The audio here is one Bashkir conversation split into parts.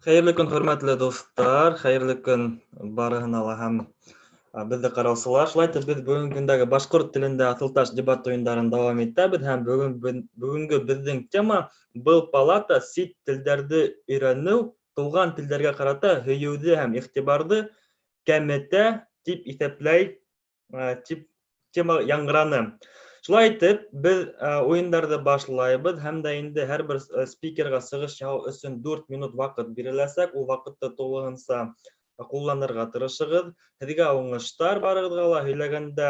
Хәйерле көн, хөрмәтле дуҫтар, хәйерле көн барыһына ла һәм беҙҙе ҡараусылар. Шулай итеп, беҙ бөгөнгө көндәге башҡорт телендә Аҫылташ дебат уйындарын дауам итәбеҙ һәм бөгөн бөгөнгө беҙҙең тема был палата сит телдәрҙе өйрәнеү туған телдәргә ҡарата һөйөүҙе һәм иғтибарҙы кәметә тип иҫәпләй тип тема яңғыраны. Шулай итеп, беҙ уйындарҙы башлайбыҙ һәм дә инде һәр бер спикерға сығыш яһау өсөн 4 минут ваҡыт биреләсәк. Ул ваҡытты тулыһынса ҡулланырға тырышығыҙ. Һеҙгә уңыштар барығыҙға ла һөйләгәндә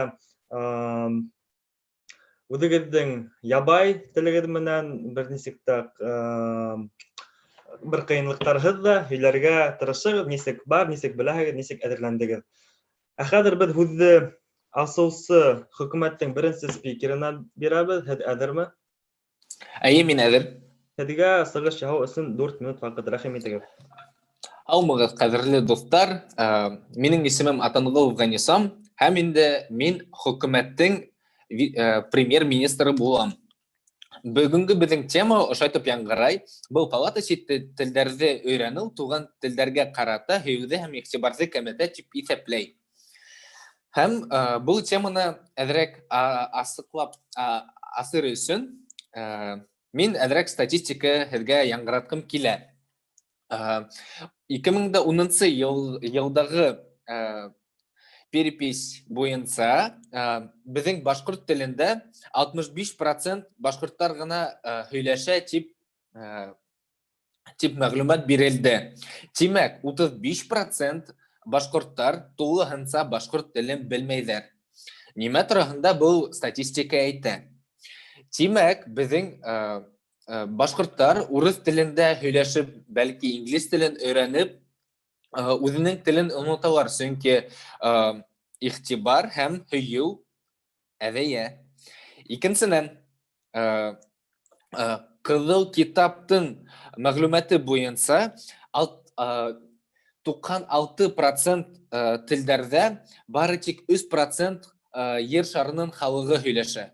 үҙегеҙҙең ябай телегеҙ менән бер нисек тә бер ҡыйынлыҡтарһыҙ ҙа һөйләргә тырышығыҙ, нисек бар, нисек беләһегеҙ, нисек әҙерләндегеҙ. Ә хәҙер беҙ һүҙҙе асыусы хөкүмәттең беренсе спикерына бирәбеҙ. Һеҙ әҙерме? Әйе, мин әҙер. Һеҙгә сығыш яһау өсөн 4 минут ваҡыт, рәхим итегеҙ. Һаумығыҙ, ҡәҙерле дуҫтар. Минең исемем Атанғолов Ғанисам, һәм инде мин хөкүмәттең премьер-министры булам. Бөгөнгө беҙҙең тема ошайтып яңғырай. Был палата сит телдәрҙе өйрәнеү туған телдәргә ҡарата һөйөүҙе һәм иғтибарҙы кәметә тип иҫәпләй. Һәм был теманы әҙерәк асыҡлап асыр өсөн мин әҙерәк статистика һеҙгә яңғыратҡым килә. 2010 йылдағы перепись буйынса беҙҙең башҡорт телендә 65% башҡорттар ғына һөйләшә тип тип мәғлүмәт бирелде. Тимәк, 35% башҡорттар тулыһынса башҡорт телен белмәйҙәр. Нимә тураһында был статистика әйтә? Тимәк, беҙҙең башҡорттар урыҫ телендә һөйләшеп, бәлки инглиз телен өйрәнеп, үҙенең телен оноталар, сөнки иғтибар һәм һөйөү әҙәйә. Икенсенән, Ҡыҙыл китаптың мәғлүмәте буйынса 96% телдәрҙә бары тик 3% ер шарының халығы һөйләшә.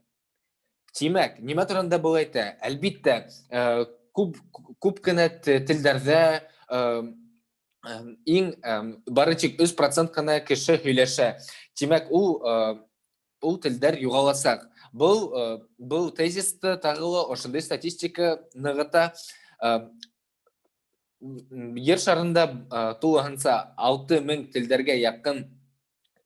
Тимәк, нимә турында был әйтә? Әлбиттә, күп күп кенә телдәрҙә иң бары тик 3% кына кеше һөйләшә. Тимәк, ул ул телдәр юғаласаҡ. Был был тезисты тағы ла ошондай статистика нығыта. Ер шарында тулыһынса 6000 телдәргә яҡын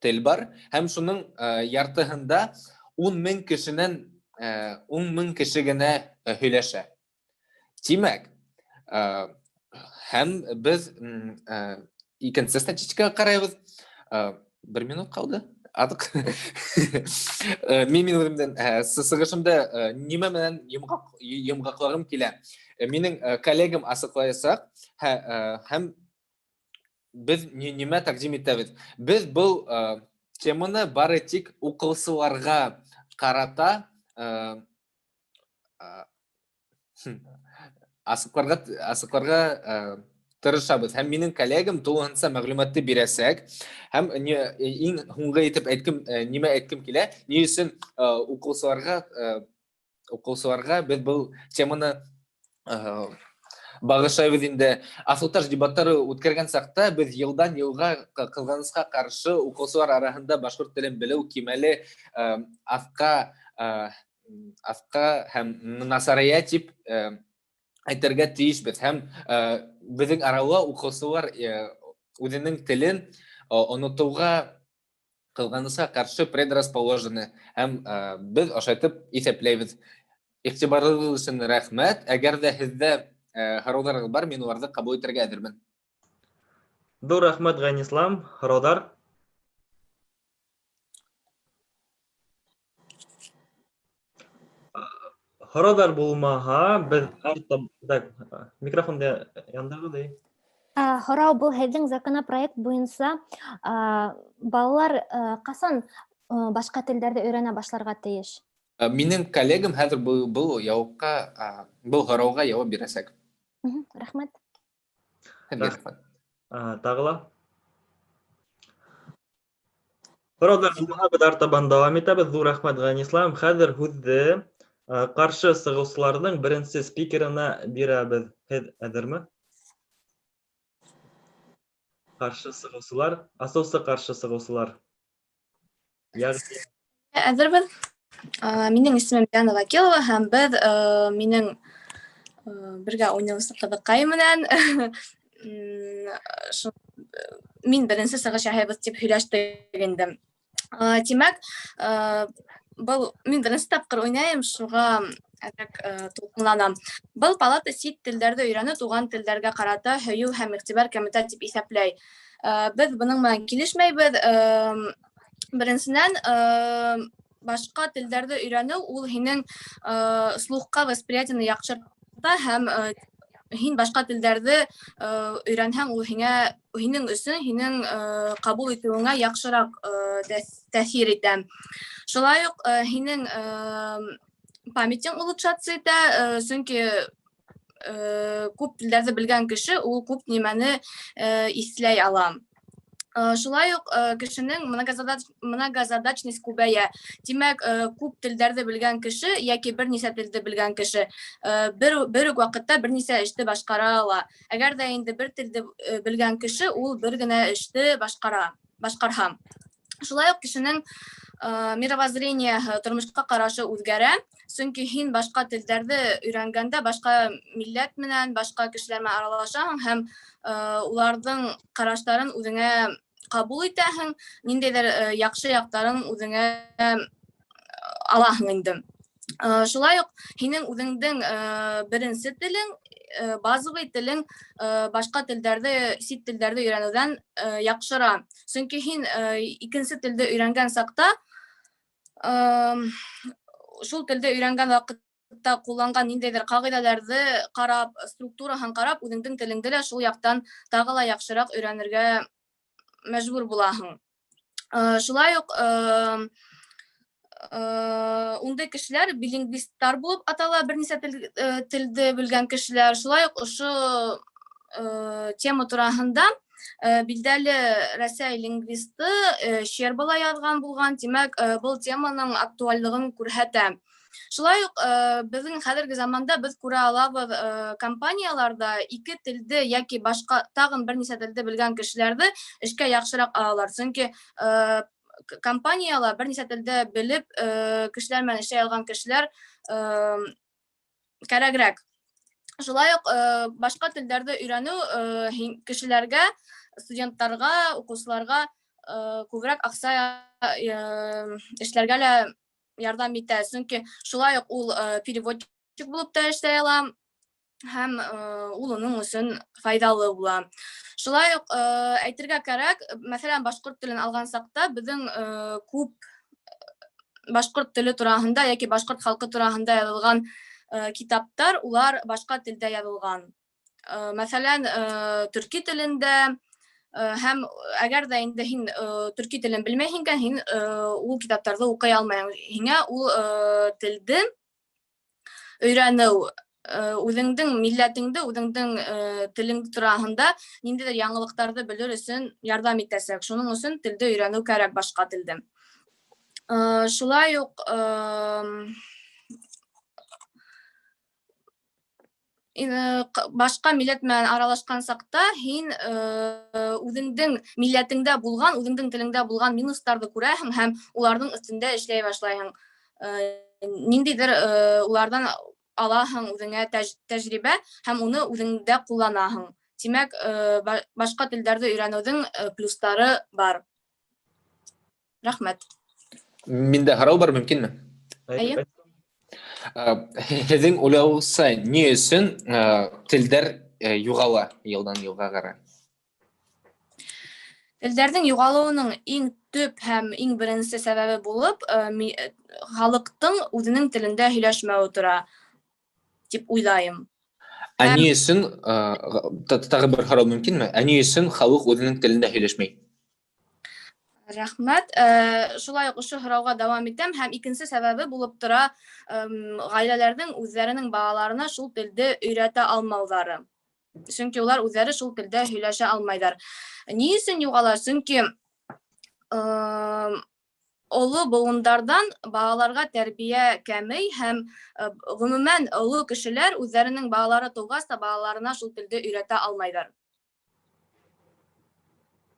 тел бар һәм шуның яртыһында 10 мең кешенән 10 мең кеше генә һөйләшә. Тимәк, һәм без икенсе статистикаға ҡарайбыҙ. Бер минут ҡалды. Артыҡ. Мин мин үҙемдең сығышымды нимә менән йомғаҡ йомғаҡлағым килә. Минең коллегам асыҡлаясаҡ һәм беҙ нимә тәҡдим итәбеҙ? Беҙ был теманы бары тик уҡыусыларға ҡарата асыҡларға асыҡларға тырышабыҙ һәм минең коллегам тулыһынса мәғлүмәтте бирәсәк һәм иң һуңғы итеп әйткем нимә әйткем килә ни өсөн уҡыусыларға уҡыусыларға беҙ был теманы бағышлайбыҙ инде Аҫылташ дебаттары үткәргән саҡта беҙ йылдан йылға ҡыҙғанысҡа ҡаршы уҡыусылар араһында башҡорт телен белеү кимәле аҫҡа аҫҡа һәм насарая тип әйтергә тейешбеҙ һәм беҙҙең арала уҡыусылар үҙенең телен онотоуға ҡыҙғанысҡа ҡаршы предрасположены һәм беҙ ошайтып иҫәпләйбеҙ. Иғтибарығыҙ өсөн рәхмәт. Әгәр ҙә һеҙҙә һорауҙарығыҙ бар, мин уларҙы ҡабул итергә әҙермен. Ҙур рәхмәт, Ғәйнислам. Һорауҙар? Һорауҙар булмаһа, беҙ так, микрофонды яндырығыҙ, эй. Һорау был һеҙҙең законопроект буйынса балалар ҡасан башҡа телдәрҙе өйрәнә башларға тейеш? Минең коллегам хәҙер был, был яуапҡа, был һорауға яуап бирәсәк. Рәхмәт. Рәхмәт. Тағы ла? Һорауҙар булмаһа, беҙ артабан дауам итәбеҙ. Ҙур рәхмәт, Ғәнислам. Хәҙер һүҙҙе ҡаршы сығыусыларҙың беренсе спикерына бирәбеҙ. Һеҙ әҙерме? Ҡаршы сығыусылар, асосы ҡаршы сығыусылар. Йәғни Әҙербеҙ. Минең исемем Диана Вәкилова һәм беҙ минең бергә уйнаусы ҡыҙыҡай менән мин беренсе сығыш яһайбыҙ тип һөйләштек инде. Тимәк, был мин беренсе тапҡыр уйнайым, шуға әҙерәк тулҡынланам. Был палата сит телдәрҙе өйрәнеү туған телдәргә ҡарата һөйөү һәм иғтибар кәметә тип иҫәпләй. Беҙ бының менән килешмәйбеҙ. Беренсенән, башҡа телдәрҙе өйрәнеү ул һинең слухҡа восприятиены яҡшырта һәм һин башҡа телдәрҙе өйрәнһәң, ул һиңә, һинең өсөн, һинең ҡабул итеүеңә яҡшыраҡ тәьҫир итә. Шулай уҡ һинең памятең улучшаться итә, сөнки күп телдәрҙе белгән кеше ул күп нимәне иҫләй ала. Шулай уҡ кешенең многозадачность күбәйә. Тимәк, күп телдәрҙе белгән кеше йәки бер нисә телде белгән кеше бер үк ваҡытта бер нисә эште башҡара ала. Әгәр ҙә инде бер телде белгән кеше ул бер генә эште башҡарһа. Шулай уҡ кешенең мировоззрениеһы, тормошҡа ҡарашы үҙгәрә, сөнки һин башҡа телдәрҙе өйрәнгәндә башҡа милләт менән, башҡа кешеләр менән аралашаһың һәм уларҙың ҡараштарын үҙеңә ҡабул итәһең, ниндәйҙер яҡшы яҡтарын үҙеңә алаһың инде. Шулай уҡ һинең үҙеңдең беренсе телең, базовый телең башҡа телдәрҙе, сит телдәрҙе өйрәнеүҙән яҡшыра. Сөнки һин икенсе телде өйрәнгән саҡта, шул телде өйрәнгән ваҡытта ҡулланған ниндәйҙер ҡағиҙәләрҙе ҡарап, структураһын ҡарап, үҙеңдең телеңде лә шул яҡтан тағы ла яҡшыраҡ өйрәнергә мәжбүр булаһың. Шулай уҡ ундай кешеләр билингвисттар булып атала, бер нисә телде белгән кешеләр. Шулай уҡ ошо тема тураһында билдәле Рәсәй лингвисты Щербала яҙған булған, тимәк, был теманың актуальлығын күрһәтә. Шулай уҡ беҙҙең хәҙерге заманда беҙ күрә алабыҙ, компанияларҙа ике телде йәки башҡа тағын бер нисә телде белгән кешеләрҙе эшкә яҡшыраҡ алалар. Сөнки компанияла бер нисә телде белеп, кешеләр менән эшләй алған кешеләр кәрәгерәк. Шулай уҡ башҡа телдәрҙе өйрәнеү кешеләргә, студенттарға, уҡыусыларға күберәк аҡса эшләргә лә ярҙам итә. Сөнки шулай уҡ ул переводчик булып та эшләй ала һәм ул уның өсөн файҙалы була. Шулай уҡ әйтергә кәрәк, мәҫәлән, башҡорт телен алған саҡта беҙҙең күп башҡорт теле тураһында йәки башҡорт халҡы тураһында яҙылған китаптар, улар башҡа телдә яҙылған. Мәҫәлән, төрки телендә, һәм әгәр ҙә инде һин төрки телен белмәйһең икән, һин ул китаптарҙы уҡый алмайһың. Һиңә ул телде өйрәнеү, үҙеңдең милләтеңде, үҙеңдең телең тураһында ниндәйҙер яңылыҡтарҙы белер өсөн ярҙам итәсәк. Шуның өсөн телде өйрәнеү кәрәк, башҡа телде. Шулай уҡ башҡа милләт менән аралашҡан саҡта һин үҙеңдең милләтеңдә булған, үҙеңдең телеңдә булған минустарҙы күрәһең һәм уларҙың өҫтөндә эшләй башлайһың. Ниндәйҙер уларҙан алаһың үҙеңә тәжрибә һәм уны үҙеңдә ҡулланаһың. Тимәк, башҡа телдәрҙе өйрәнеүҙең плюстары бар. Рәхмәт. Миндә һорау бар, мөмкинме? Әйе. Һеҙҙең уйлауығыҙса, ни өсөн телдәр юғала йылдан йылға ҡарай? Телдәрҙең юғалыуының иң төп һәм иң беренсе сәбәбе булып, халыҡтың үҙенең телендә һөйләшмәүе тора тип уйлайым. Ә ни өсөн, тағы бер һорау мөмкинме? Ә ни өсөн халыҡ үҙенең телендә һөйләшмәй? Рәхмәт. Шулай уҡ ошо һорауға дауам итәм һәм икенсе сәбәбе булып тора, ғаиләләрҙең үҙҙәренең балаларына шул телде өйрәтә алмауҙары. Сөнки улар үҙҙәре шул телдә һөйләшә алмайҙар. Ни өсөн юғала? Сөнки оло быуындарҙан балаларға тәрбиә кәмей һәм ғөмүмән оло кешеләр үҙҙәренең балалары тыуғас та балаларына шул телде өйрәтә алмайҙар.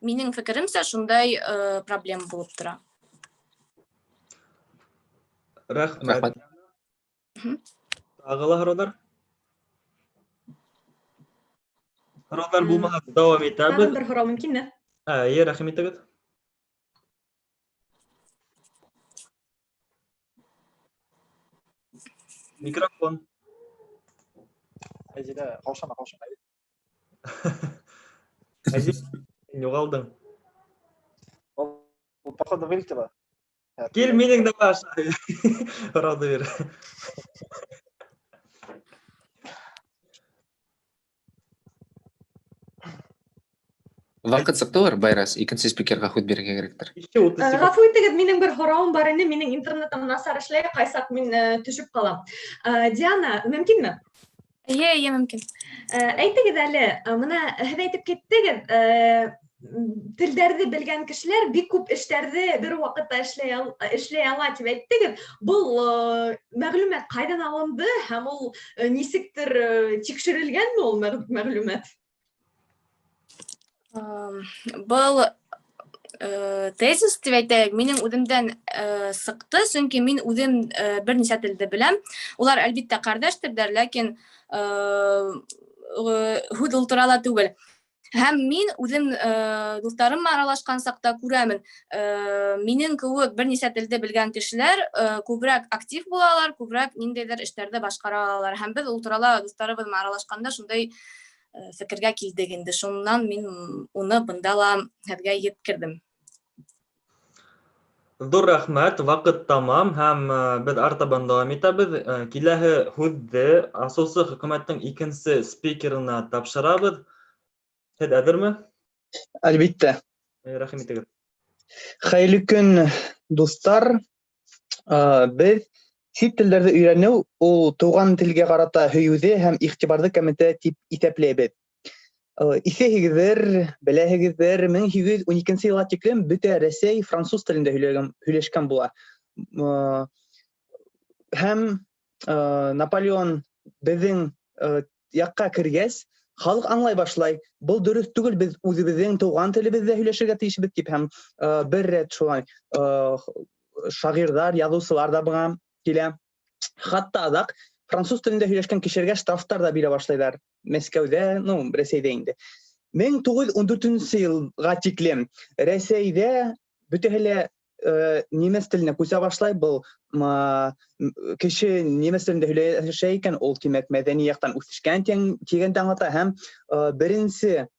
Минең фекеремсә, шундай проблема булып тора. Рәхмәт. Рәхмәт. Тағы ла һорауҙар? Һорауҙар булмаһа, дауам итәбеҙ. Тағы бер һорау мөмкинме? Эйе, рәхим итегеҙ. Микрофон. Айзилә, ҡаушама, ҡаушама. Әзиз, һин юғалдың. Ул, походу, вылетела. Кил минең дә баш. Һорауҙы бир. Ваҡыт сыҡтылыр, Байрас, икенсе спикерға һүҙ бирергә кәрәктер. Еще 30 секунд. Ғәфү итегеҙ, минең бер һорауым бар ине, минең интернетым насар эшләй, ҡайсаҡ мин төшөп ҡалам. Диана, мөмкинме? Эйе, эйе, мөмкин. Әйтегеҙ әле, бына һеҙ әйтеп киттегеҙ, телдәрҙе белгән кешеләр бик күп эштәрҙе бер ваҡытта эшләй ала тип әйттегеҙ. Был мәғлүмәт ҡайҙан алынды һәм ул нисектер тикшерелгәнме ул мәғлүмәт? Был тезис тип әйтәйек, минең үҙемдән сыҡты, сөнки мин үҙем бер нисә телде беләм. Улар әлбиттә ҡәрҙәш телдәр, ләкин һүҙ ул турала түгел. Һәм мин үҙем дуҫтарым аралашҡан саҡта күрәмен, минең кеүек бер нисә телде белгән кешеләр күберәк актив булалар, күберәк ниндәйҙер эштәрҙе башҡара алалар. Һәм беҙ ул турала дуҫтарыбыҙ менән аралашҡанда шундай фекергә килдек инде. Шунан мин уны бында ла һеҙгә еткерҙем. Ҙур рәхмәт, ваҡыт тамам һәм беҙ артабан дауам итәбеҙ. Киләһе һүҙҙе асыусы хөкүмәттең икенсе спикерына тапшырабыҙ. Һеҙ әҙерме? Әлбиттә. Рәхим итегеҙ. Хәйерле көн, дуҫтар. Беҙ сит телдәрҙе өйрәнеү ул тыуған телгә ҡарата һөйөүҙе һәм иғтибарҙы кәметә тип иҫәпләйбеҙ. Иҫәһегеҙҙер, беләһегеҙҙер, мең һигеҙ йөҙ ун икенсе йылға тиклем бөтә Рәсәй француз телендә һөйләшкән була. Һәм Наполеон беҙҙең яҡҡа кергәс, халыҡ аңлай башлай, был дөрөҫ түгел, беҙ үҙебеҙҙең тыуған телебеҙҙә һөйләшергә тейешбеҙ тип, һәм бер рәт шулай шағирҙар, яҙыусылар ҙа быға килә. Хатта аҙаҡ француз телендә һөйләшкән кешеләргә штрафтар ҙа бирә башлайҙар. Мәскәүҙә, Рәсәйҙә инде. Мең туғыҙ йөҙ ун дүртенсе йылға тиклем Рәсәйҙә бөтәһе лә немец теленә күсә башлай. Был кеше немец телендә һөйләшә икән, ул тимәк мәҙәни яҡтан үҫешкән тигәнде аңлата. Һәм беренсе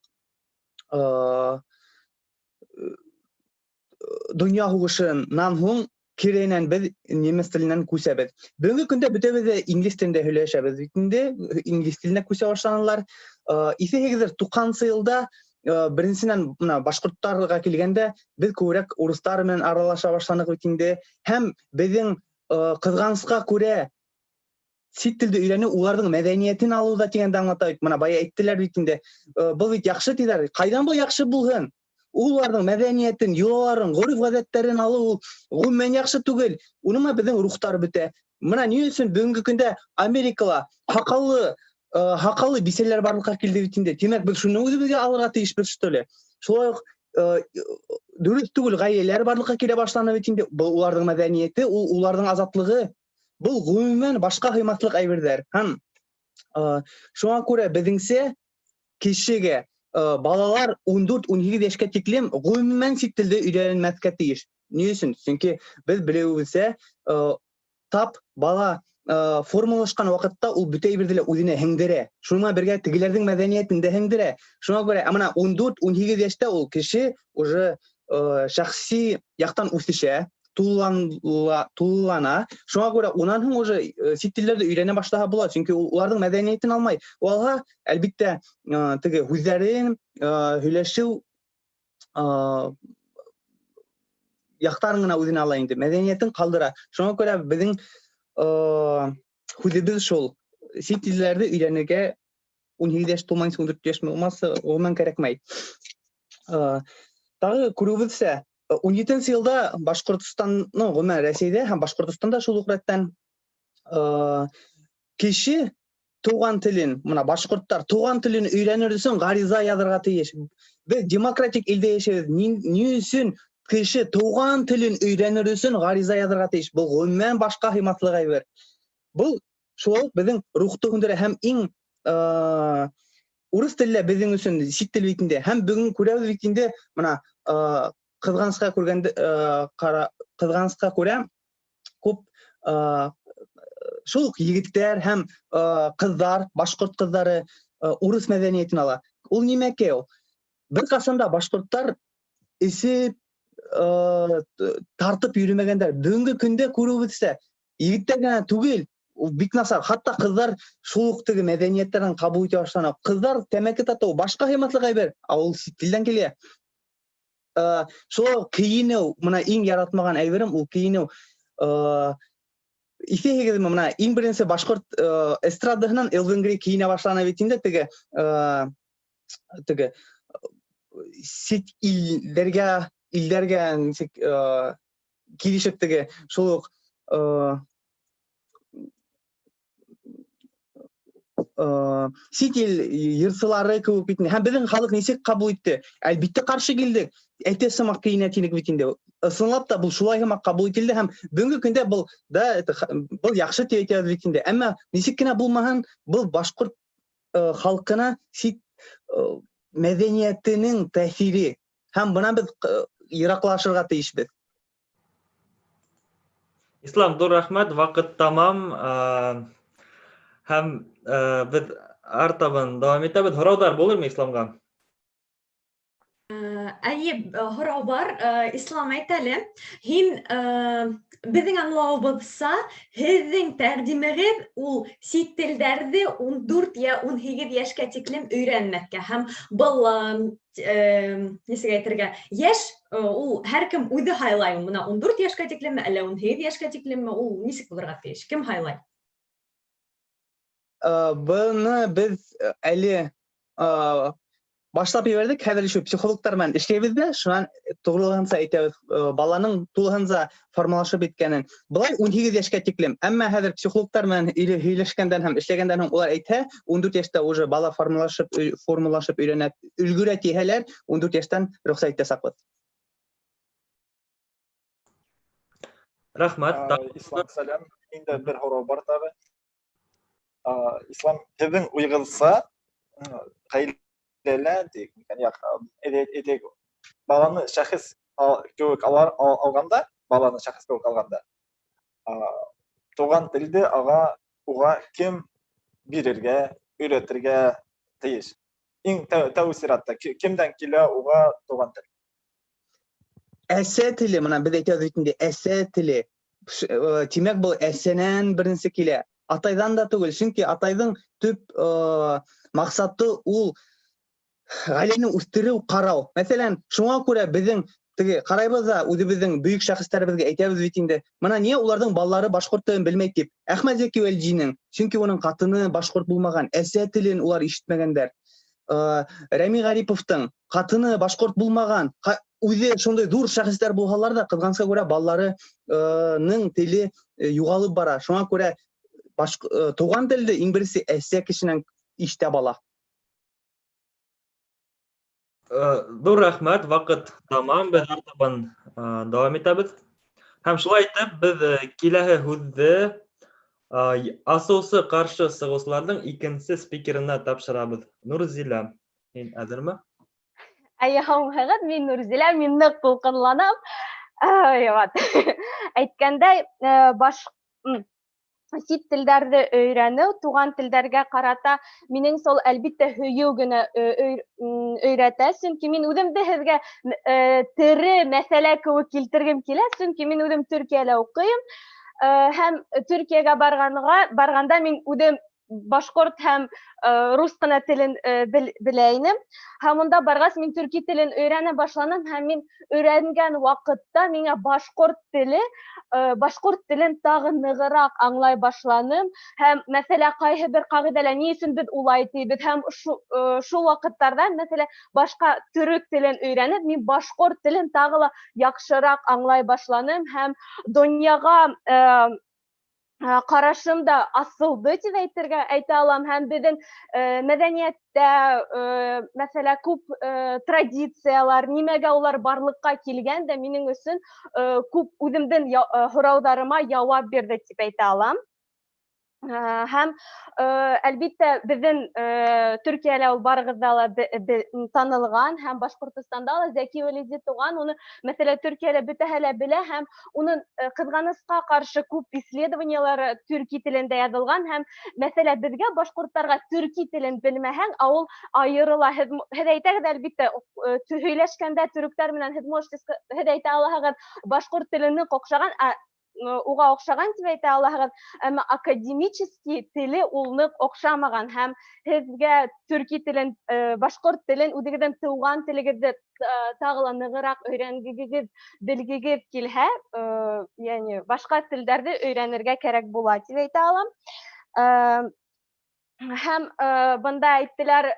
донъя һуғышынан һуң киренән беҙ немец теленән күсәбеҙ. Бөгөнгө көндә бөтәбеҙ ҙә инглиз телендә һөйләшәбеҙ бит инде, инглиз теленә күсә башланылар. Иҫегеҙҙер, туҡһанынсы йылда беренсенән бына башҡорттарға килгәндә беҙ күберәк урыҫтар менән аралаша башланыҡ бит инде. Һәм беҙҙең ҡыҙғанысҡа күрә сит телде өйрәнеү уларҙың мәҙәниәтен алыу ҙа тигәнде аңлата бит. Бына бая әйттеләр бит инде. Был бит яҡшы тиҙәр. Ҡайҙан был яҡшы булһын? Уларҙың мәҙәниәтен, йолаларын, ғөрөф-ғәҙәттәрен алыу ул ғөмүмән яҡшы түгел. Уның менән беҙҙең рухтар бөтә. Бына ни өсөн бөгөнгө көндә Америкала һаҡаллы бисәләр барлыҡҡа килде бит инде. Тимәк, беҙ шуны үҙебеҙгә алырға тейешбеҙ, что ли? Шулай уҡ дөрөҫ түгел ғаиләләр барлыҡҡа килә башланы бит инде. Был уларҙың мәҙәниәте, ул уларҙың азатлығы. Был ғөмүмән башҡа һыймаҫлыҡ әйберҙәр. Һәм шуңа күрә беҙҙеңсә кешегә балалар ун дүрт, ун һигеҙ йәшкә тиклем ғөмүмән сит телде өйрәнмәҫкә тейеш. Ни өсөн? Сөнки беҙ белеүебеҙсә, тап бала формалашҡан ваҡытта ул бөтә әйберҙе лә үҙенә һеңдерә. Шуның менән бергә тегеләрҙең мәҙәниәтен дә һеңдерә. Шуңа күрә, ә бына ун дүрт, ун һигеҙ йәштә ул кеше уже шәхси яҡтан үҫешә, тулылана. Шуңа күрә унан һуң уже сит телдәрҙе өйрәнә башлаһа була, сөнки ул уларҙың мәҙәниәтен алмай. Ул алһа, әлбиттә, теге һүҙҙәрен һөйләшеү яҡтарын ғына үҙенә ала инде, мәҙәниәтен ҡалдыра. Шуңа күрә беҙҙең һүҙебеҙ шул: сит телдәрҙе өйрәнергә ун һигеҙ йәш тулмайынса, ун дүрт йәш булмаса, ғөмүмән кәрәкмәй. Тағы күреүебеҙсә, ун етенсе йылда Башҡортостан, ну, ғөмүмән Рәсәйҙә һәм Башҡортостанда шул уҡ рәттән кеше Туған телен, мына башҡорттар туған телен өйрәнер өсөн ғариза яҙырға тейеш. Беҙ демократик илдә йәшәйбеҙ. Ни өсөн кеше туған телен өйрәнер өсөн ғариза яҙырға тейеш? Был ғөмүмән башҡа һыймаҫлыҡ әйбер. Был шулай уҡ беҙҙең рухты һүндерә һәм иң урыҫ теле лә беҙҙең өсөн сит тел бит инде. Һәм бөгөн күрәбеҙ бит инде, мына ҡыҙғанысҡа күргәндә, ҡыҙғанысҡа күрә күп шул уҡ егеттәр һәм ҡыҙҙар, башҡорт ҡыҙҙары урыҫ мәҙәниәтен ала. Ул нимәкәй ул? Бер ҡасан да башҡорттар эсеп, тартып йөрөмәгәндәр. Бөгөнгө көндә күреүебеҙсә, егеттәр генә түгел, ул бик насар. Хатта ҡыҙҙар шул уҡ теге мәҙәниәттәрҙән ҡабул итә башланы. Ҡыҙҙар тәмәке татыу башҡа һыймаҫлыҡ әйбер, ә ул сит телдән килә. Шулай уҡ кейенеү, мына иң яратмаған әйберем ул кейенеү. Иҫәһегеҙме, мына иң беренсе башҡорт эстрадаһынан Элвин Грей кейенә башланы бит инде, теге сит илдәргә нисек килешеп теге шул уҡ сит ил йырсылары кеүек бит инде. Һәм беҙҙең халыҡ нисек ҡабул итте? Әлбиттә, ҡаршы килдек. Әйтә һымаҡ кейенә тинек бит инде. Ысынлап та был шулай һымаҡ ҡабул ителде һәм бөгөнгө көндә был да, это был яҡшы тип әйтәбеҙ бит инде. Әммә нисек кенә булмаһын, был башҡорт халҡына сит мәҙәниәтенең тәьҫире. Һәм бынан беҙ йыраҡлашырға тейешбеҙ. Ислам, ҙур рәхмәт, ваҡыт тамам. Һәм беҙ артабан дауам итәбеҙ. Һорауҙар булырмы Исламға? Әйе, һорау бар. Ислам, әйт әле, һин, беҙҙең аңлауыбыҙса, һеҙҙең тәҡдимегеҙ ул сит телдәрҙе 14 йә 18 йәшкә тиклем өйрәнмәҫкә. Һәм был, нисек әйтергә, йәш, ул һәр кем үҙе һайлай. Бына 14 йәшкә тиклемме, әллә 18 йәшкә тиклемме, ул нисек булырға тейеш? Кем һайлай? Быны беҙ әле башлап ебәрҙек. Хәҙер еще психологтар менән эшләйбеҙ ҙә, шунан тулыһынса әйтәбеҙ, баланың тулыһынса формалашып бөткәнен. Былай 18 йәшкә тиклем. Әммә хәҙер психологтар менән һөйләшкәндән һәм эшләгәндән һуң улар әйтһә, 14 йәштә уже бала формалашып өйрәнә, өлгөрә тиһәләр, 14 йәштән рөхсәт итәсәкбеҙ. Рәхмәт. Ислам, сәләм. Инде бер һорау бар тағы. Ислам, һеҙҙең уйығыҙса, ғаиләлә тик, яҡ, әйҙә, баланы шәхес кеүек алғанда, баланы шәхес кеүек алғанда, туған телде уға кем бирергә, өйрәтергә тейеш? Иң тәү сиратта кемдән килә уға туған тел? Әсә теле, мына беҙ әйтәбеҙ бит инде, әсә теле. Тимәк, был әсәнән беренсе килә. Атайҙан да түгел, сөнки атайҙың төп маҡсаты ул ғаиләне үҫтереү, ҡарау. Мәҫәлән, шуңа күрә беҙҙең теге ҡарайбыҙ ҙа үҙебеҙҙең бөйөк шәхестәребеҙгә әйтәбеҙ бит инде. Мына ниңә уларҙың балалары башҡорт телен белмәй тип. Әхмәт Зәки Вәлиджинең, сөнки уның ҡатыны башҡорт булмаған, әсә телен улар ишетмәгәндәр. Рәми Ғариповтың ҡатыны башҡорт булмаған, үҙе шундай ҙур шәхестәр булһалар ҙа, ҡыҙғанысҡа күрә балаларының теле юғалып бара. Шуңа күрә туған телде иң беренсе әсә кешенән ишетә бала. Ҙур рәхмәт, ваҡыт тамам, беҙ артабан дауам итәбеҙ. Һәм шулай итеп беҙ киләһе һүҙҙе асыусы ҡаршы сығыусыларҙың икенсе спикерына тапшырабыҙ. Нурзилә, һин әҙерме? Әйе, һаумыһығыҙ, мин Нурзилә, мин ныҡ тулҡынланам. Ай, вот. Әйткәндәй, сит телдәрҙе өйрәнеү, туған телдәргә ҡарата минең сол әлбиттә һөйөү генә өйрәтә, сөнки мин үҙемде һеҙгә тере мәсьәлә кеүек килтергем килә, сөнки мин үҙем Төркиәлә уҡыйым. Һәм Төркиәгә барғанда мин үҙем башҡорт һәм рус ҡына телен белә инем. Һәм унда барғас мин төрки телен өйрәнә башланым, һәм мин өйрәнгән ваҡытта миңә башҡорт телен тағы нығыраҡ аңлай башланым. Һәм мәҫәлә ҡайһы бер ҡағиҙәләр ни өсөн беҙ улай тибеҙ, һәм шул ваҡыттарҙа мәҫәлә башҡа төрөк телен өйрәнеп, мин башҡорт телен тағы ла яҡшыраҡ аңлай башланым һәм донъяға Ҡарашым да асылды тип әйтергә әйтә алам, һәм беҙҙең мәҙәниәттә, мәҫәлән, күп традициялар, нимәгә улар барлыҡҡа килгән дә минең өсөн күп үҙемдең һорауҙарыма яуап бирҙе тип әйтә алам. Һәм әлбиттә, беҙҙең Төркиәлә ул барығыҙҙа ла танылған, һәм Башҡортостанда ла Зәки Вәлиди туған, уны, мәҫәлән, Төркиәлә бөтәһе лә белә, һәм уның ҡыҙғанысҡа ҡаршы күп исследованиялары төрки телендә яҙылған, һәм, мәҫәлән, беҙгә, башҡорттарға, төрки телен белмәһәң, ә ул айырыла. Һеҙ әйтәгеҙ, әлбиттә, һөйләшкәндә төрөктәр менән һеҙ можете һеҙ әйтә алаһығыҙ, башҡорт теленең оҡшаған, уға оҡшаған тип әйтә алаһығыҙ, әммә академический теле ул ныҡ оҡшамаған, һәм һеҙгә төрки телен, башҡорт телен, үҙегеҙҙең тыуған телегеҙҙе тағы ла нығыраҡ өйрәнгегеҙ, белгегеҙ килһә, йәғни башҡа телдәрҙе өйрәнергә кәрәк була тип әйтә алам. Һәм бында әйттеләр,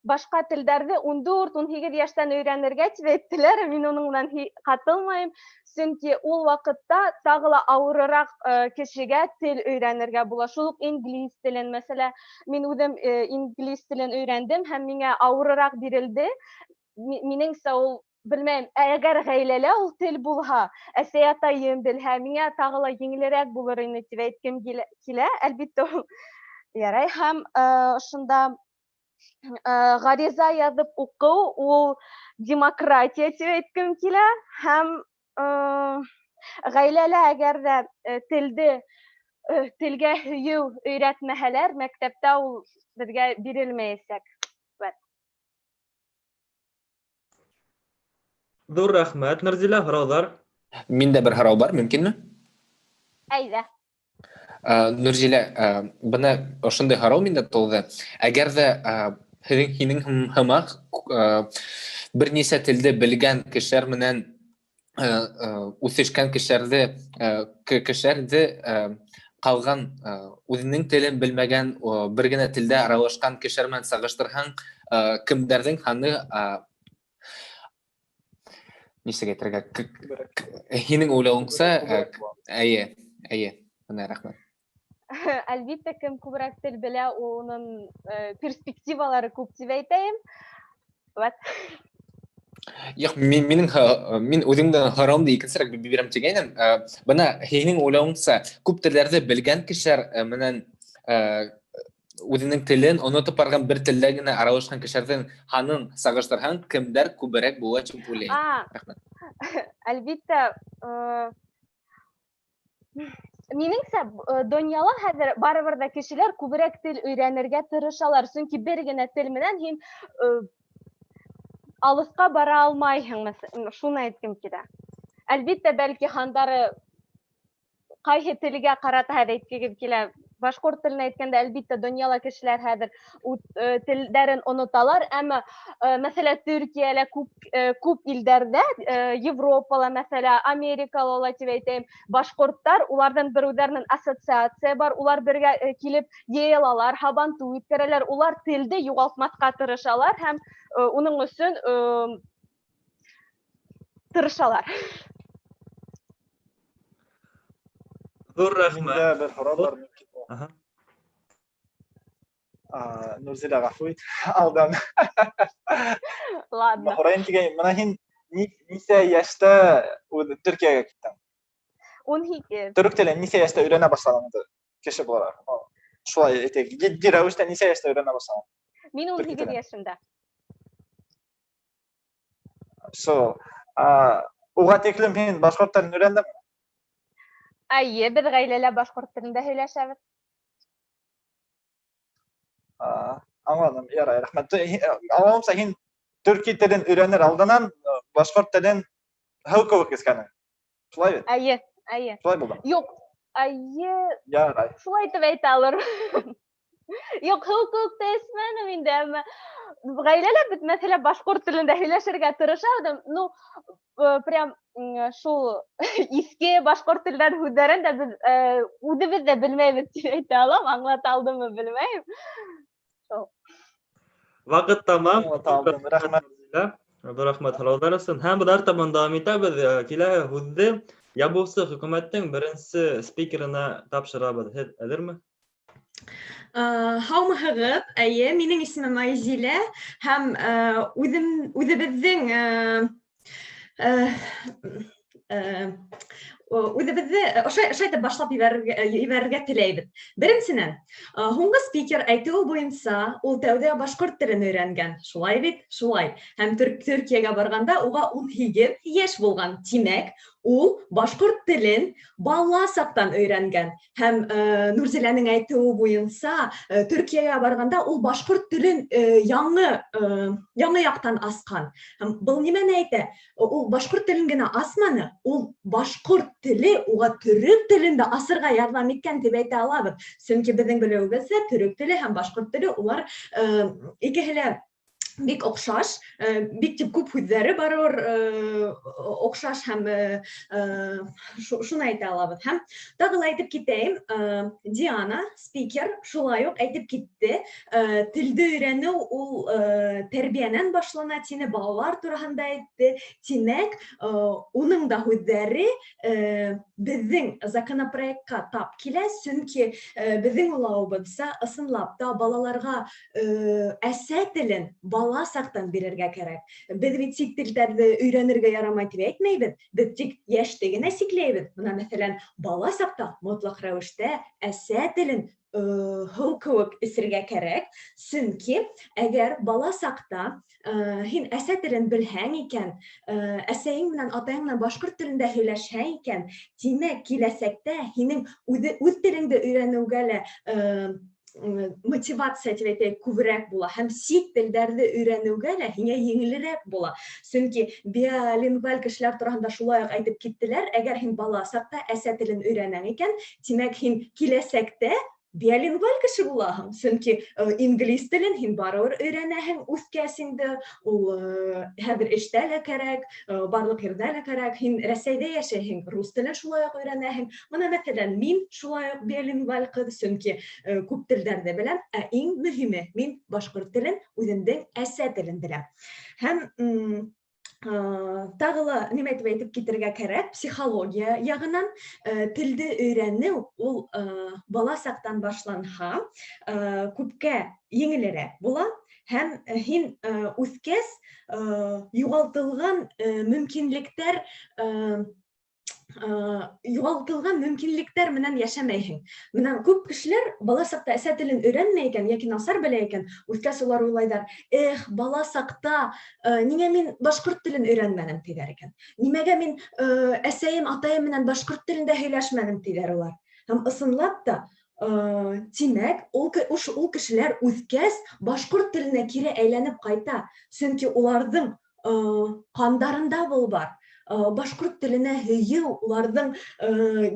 башҡа телдәрҙе 14, 18 йәштән өйрәнергә тип әйттеләр, мин уның менән ҡатылмайым, сөнки ул ваҡытта тағы ла ауырыраҡ кешегә тел өйрәнергә була. Шул уҡ инглиз телен, мәсәлән, мин үҙем инглиз телен өйрәндем һәм миңә ауырыраҡ бирелде. Минеңсә ул, белмәйем, әгәр ғаиләлә ул тел булһа, әсәй атайым белһә, миңә тағы ла еңелерәк булыр ине тип әйткем килә, әлбиттә, ул ярай. Һәм ошонда ғариза яҙып уҡыу ул демократия тип әйткем килә, һәм ғаиләлә әгәр ҙә телгә һөйөү өйрәтмәһәләр, мәктәптә ул беҙгә бирелмәйәсәк. Вәт. Ҙур рәхмәт, Нурзилә, һорауҙар? Миндә бер һорау бар, мөмкинме? Әйҙә. Нурзилә, бына ошондай һорау миндә тыуҙы. Әгәр ҙә һинең һымаҡ бер нисә телде белгән кешеләр менән үҫешкән кешеләрҙе ҡалған үҙенең телен белмәгән, бер генә телдә аралашҡан кешеләр менән сағыштырһаң, кемдәрҙең һаны, нисек әйтергә, һинең уйлауыңса, әйе, әйе, бына рәхмәт. Әлбиттә, кем күберәк тел белә, уның перспективалары күп тип әйтәйем. Вәт. Юҡ, мин үҙемдең һорауымды икенсерәк бирәм тигәйнем. Бына һинең уйлауыңса, күп телдәрҙе белгән кешеләр менән үҙенең телен онотоп барған бер телдә генә аралашҡан кешеләрҙең һанын сағыштырһаң, кемдәр күберәк була тип уйлайым? Рәхмәт. Әлбиттә, минеңсә, донъяла хәҙер барыбер ҙә кешеләр күберәк тел өйрәнергә тырышалар, сөнки бер генә тел менән һин алыҫҡа бара алмайһың, шуны әйткем килә. Әлбиттә, бәлки һандары ҡайһы телгә ҡарата хәҙер әйткегеҙ килә. Башҡорт телен әйткәндә, әлбиттә, донъяла кешеләр хәҙер телдәрен оноталар, әммә, мәҫәлән, Төркиәлә күп илдәрҙә, Европала, мәҫәлән, Америкала ла тип әйтәйем, башҡорттар, уларҙың бер үҙҙәренең ассоциация бар, улар бергә килеп йыйылалар, һабантуй үткәрәләр, улар телде юғалтмаҫҡа тырышалар һәм уның өсөн тырышалар. Ҙур рәхмәт. Миндә бер һорау бар, мөмкин була. Нурзилә, ғәфү ит, алдан. Ладно. Һорайым тигән, бына һин нисә йәштә Төркиәгә киттең? 18. Төрөк телен нисә йәштә өйрәнә башланың инде кеше булараҡ? Шулай әйтәйек, етди рәүештә нисә йәштә өйрәнә башланың? Мин ун Төрки һигеҙ телен. йәшемдә. Шул. Уға тиклем һин башҡорт телен өйрәндеңме? Әйе, беҙ ғаиләлә башҡорт телендә һөйләшәбеҙ. Аңланым, ярай, рәхмәт. Аңлауымса, һин төрки телен өйрәнер алдынан башҡорт телен һыу кеүек эскәнең. Шулай бит? Әйе, әйе. Шулай булдымы? Юҡ, әйе. Ярай. Шулай итеп әйтә алырмын. Юҡ, һыу кеүек тә эсмәнем инде, әммә ғаиләлә бит, мәҫәлән, башҡорт телендә һөйләшергә тырышабыҙ. Ну, прям шул иҫке башҡорт телдән һүҙҙәрен дә беҙ үҙебеҙ ҙә белмәйбеҙ тип әйтә алам, аңлата алдыммы белмәйем. Шул. Ваҡыт тамам. Аңлата алдым, рәхмәт. Ҙур рәхмәт һорауҙар өсөн. Һәм беҙ артабан дауам итәбеҙ. Киләһе һүҙҙе Ябыусы хөкүмәттең беренсе спикерына тапшырабыҙ. Һеҙ әҙерме? Һаумыһығыҙ. Эйе, минең исемем Айзилә һәм үҙем үҙебеҙҙең үҙебеҙҙе ошай ошай итеп башлап ебәрергә теләйбеҙ. Беренсенән, һуңғы спикер әйтеүе буйынса, ул тәүҙә башҡорт телен өйрәнгән. Шулай бит? Шулай. Һәм Төркиәгә барғанда уға 18 йәш булған. Тимәк, ул башҡорт телен бала саҡтан өйрәнгән. Һәм Нурзиләнең әйтеүе буйынса, Төркиәгә барғанда ул башҡорт телен яңы яҡтан асҡан. Һәм был нимәне әйтә? Ул башҡорт телен генә асманы, ул башҡорт теле уға төрөк телен дә асырға ярҙам иткән тип әйтә алабыҙ. Сөнки беҙҙең белеүебеҙсә, төрөк теле һәм башҡорт теле улар икеһе лә бик оҡшаш, бик тип күп һүҙҙәре барыбер оҡшаш һәм шуны әйтә алабыҙ. Һәм тағы ла әйтеп китәйем, Диана, спикер, шулай уҡ әйтеп китте, телде өйрәнеү ул тәрбиәнән башлана тине, балалар тураһында әйтте. Тимәк, уның да һүҙҙәре беҙҙең законопроектҡа тап килә, сөнки беҙҙең уйлауыбыҙса, ысынлап та балаларға әсә телен бала саҡтан бирергә кәрәк. Беҙ бит сит телдәрҙе өйрәнергә ярамай тип әйтмәйбеҙ, беҙ тик йәште генә сикләйбеҙ. Бына, мәҫәлән, бала саҡта мотлаҡ рәүештә әсә телен һыу кеүек эсергә кәрәк, сөнки әгәр бала саҡта һин әсә телен белһәң икән, әсәйең менән атайың менән башҡорт телендә һөйләшһәң икән, тимәк, киләсәктә һинең үҙ телеңде өйрәнеүгә лә мотивация тип әйтәйек күберәк була һәм сит телдәрҙе өйрәнеүгә лә һиңә еңелерәк була. Сөнки биолингваль кешеләр тураһында шулай уҡ әйтеп киттеләр, әгәр һин бала саҡта әсә телен өйрәнәң икән, тимәк, һин киләсәктә биолингваль кеше булаһың, сөнки инглиз телен һин барыбер өйрәнәһең үҫкәс инде, ул хәҙер эштә лә кәрәк, барлыҡ ерҙә лә кәрәк. Һин Рәсәйҙә йәшәйһең, рус телен шулай уҡ өйрәнәһең. Бына, мәҫәлән, мин шулай уҡ биолингваль ҡыҙ, сөнки күп телдәрҙе беләм, ә иң мөһиме, мин башҡорт телен, үҙемдең әсә телен беләм. Һәм тағы ла нимә итеп әйтеп китергә кәрәк, психология яғынан телде өйрәнеү ул бала саҡтан башланһа, күпкә еңелерәк була һәм һин үҫкәс юғалтылған мөмкинлектәр менән йәшәмәйһең. Менән күп кешеләр бала саҡта әсә телен өйрәнмәй икән йәки насар белә икән, үҫкәс улар уйлайҙар: "Эх, бала саҡта ниңә мин башҡорт телен өйрәнмәнем?" тиҙәр икән. "Нимәгә мин әсәйем, атайым менән башҡорт телендә һөйләшмәнем?" тиҙәр улар. Һәм ысынлап та, тимәк, ул кешеләр үҫкәс башҡорт теленә кире әйләнеп ҡайта, сөнки уларҙың ҡандарында был бар. Башҡорт теленә һөйөү уларҙың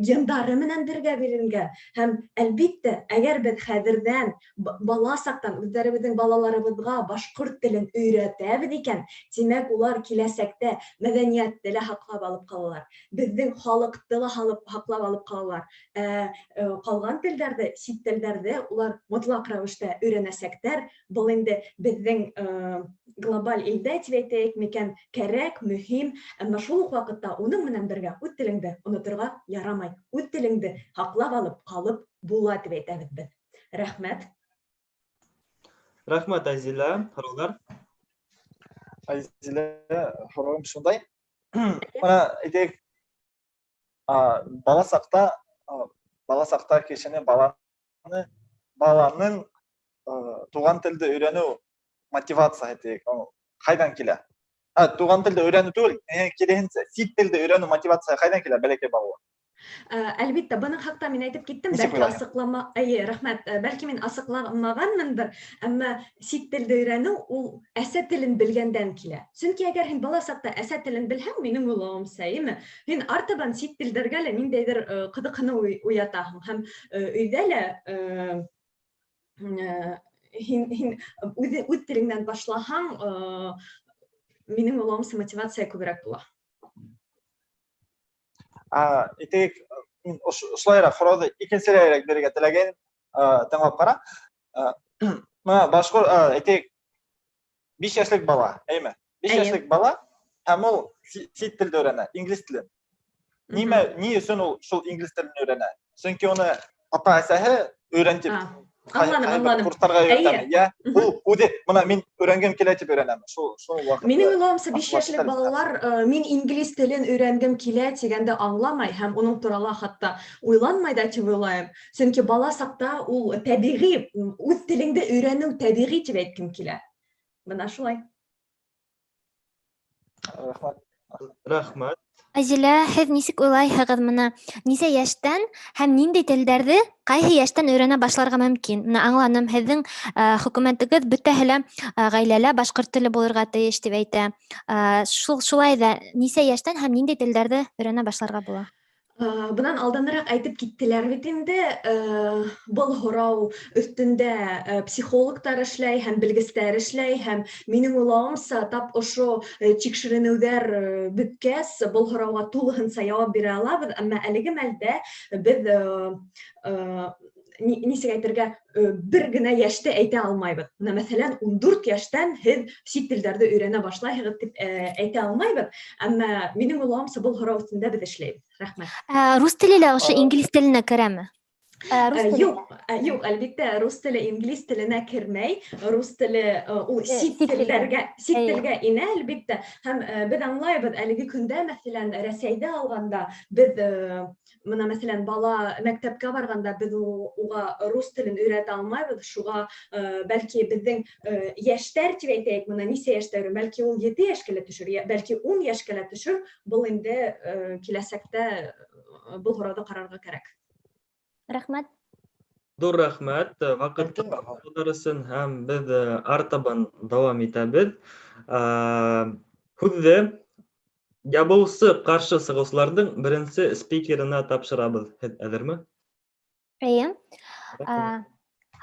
гендары менән бергә биреленгән. Һәм әлбиттә, әгәр беҙ хәҙерҙән бала саҡтан үҙҙәребеҙҙең балаларыбыҙға башҡорт телен өйрәтәбеҙ икән, тимәк, улар киләсәктә мәҙәниәтте лә һаҡлап алып ҡалалар, беҙҙең халыҡты ла һаҡлап алып ҡалалар. Ҡалған телдәрҙе, сит телдәрҙе улар мотлаҡ рәүештә өйрәнәсәктәр. Был инде беҙҙең глобаль илдә тип әйтәйек микән, кәрәк, мөһим, әммә шул уҡ ваҡытта уның менән бергә үҙ телеңде оноторға ярамай, үҙ телеңде һаҡлап алып ҡалып була тип әйтәбеҙ беҙ. Рәхмәт. Рәхмәт, Айзилә. Һорауҙар? Айзилә, һорауым шундай. Бына әйтәйек, бала саҡта кешене, баланың туған телде өйрәнеү мотивацияһы тиек, ул ҡайҙан килә? Туған телде өйрәнеү түгел, киреһенсә, сит телде өйрәнеү мотивацияһы ҡайҙан килә бәләкәй балала? Әлбиттә, бының хаҡта мин әйтеп киттем, Нисек бәлки уйлайһың? асыҡлама, эйе, рәхмәт, бәлки мин асыҡламағанмындыр, әммә сит телде өйрәнеү ул әсә телен белгәндән килә. Сөнки әгәр һин бала саҡта әсә телен белһәң, минең уйлауымса, әйеме, һин артабан сит телдәргә лә ниндәйҙер ҡыҙыҡһыныу уятаһың һәм өйҙә лә һин үҙ телеңдән башлаһаң, минең уйлауымса, мотивация күберәк була. Әйтәйек, мин ошолайыраҡ һорауҙы икенселәйерәк бирергә теләгәйнем, тыңлап ҡара. Бына башҡорт, әйтәйек, 5 йәшлек бала, әйме? 5 йәшлек бала һәм ул сит телде өйрәнә, инглиз телен. Нимә, ни өсөн ул шул инглиз телен өйрәнә? Сөнки уны ата-әсәһе өйрән тип Аңланым, аңланым. Курстарға йөрөтәме, йә? Ул үҙе бына мин өйрәнгем килә тип өйрәнәме? Шул шул ваҡытта. Минең уйлауымса, 5 йәшлек балалар мин инглиз телен өйрәнгем килә тигәнде аңламай һәм уның турала хатта уйланмай да тип уйлайым. Сөнки бала саҡта ул тәбиғи, үҙ телеңде өйрәнеү тәбиғи тип әйткем килә. Бына шулай. Рәхмәт. Рәхмәт. Азилә, һеҙ нисек уйлайһығыҙ, бына нисә йәштән һәм ниндәй телдәрҙе ҡайһы йәштән өйрәнә башларға мөмкин? Бына аңланым, һеҙҙең хөкүмәтегеҙ бөтәһе лә ғаиләлә башҡорт теле булырға тейеш тип әйтә. Шул шулай ҙа нисә йәштән һәм ниндәй телдәрҙе өйрәнә башларға була? Бынан алданыраҡ әйтеп киттеләр бит инде, был һорау өҫтөндә психологтар эшләй һәм белгестәр эшләй, һәм минең уйлауымса, тап ошо тикшеренеүҙәр бөткәс, был һорауға тулыһынса яуап бирә алабыҙ, әммә әлеге мәлдә беҙ нисек әйтергә, бер генә йәште әйтә алмайбыҙ. Бына, мәҫәлән, 14 йәштән һеҙ сит телдәрҙе өйрәнә башлайһығыҙ тип әйтә алмайбыҙ, әммә минең уйлауымса, был һорау өҫтөндә беҙ эшләйбеҙ. Рәхмәт. Рус теле лә ошо инглиз теленә керәме? Рус теле. Юҡ, юҡ, әлбиттә, рус теле инглиз теленә кермәй. Рус теле ул сит телдәргә, сит телгә инә, әлбиттә. Һәм беҙ аңлайбыҙ, әлеге көндә, мәҫәлән, Рәсәйҙә алғанда, беҙ бына, мәҫәлән, бала мәктәпкә барғанда беҙ уға рус телен өйрәтә алмайбыҙ, шуға бәлки беҙҙең йәштәр тип әйтәйек, бына нисә йәштә, бәлки ул 7 йәшкә лә төшөр, бәлки 10 йәшкә лә төшөр, был инде киләсәктә был һорауҙы ҡарарға кәрәк. Рәхмәт. Ҙур рәхмәт. Ваҡыт өсөн һәм беҙ артабан дауам итәбеҙ. Һүҙҙе ябыусы ҡаршы сығыусыларҙың беренсе спикерына тапшырабыҙ. Һеҙ әҙерме? Эйе.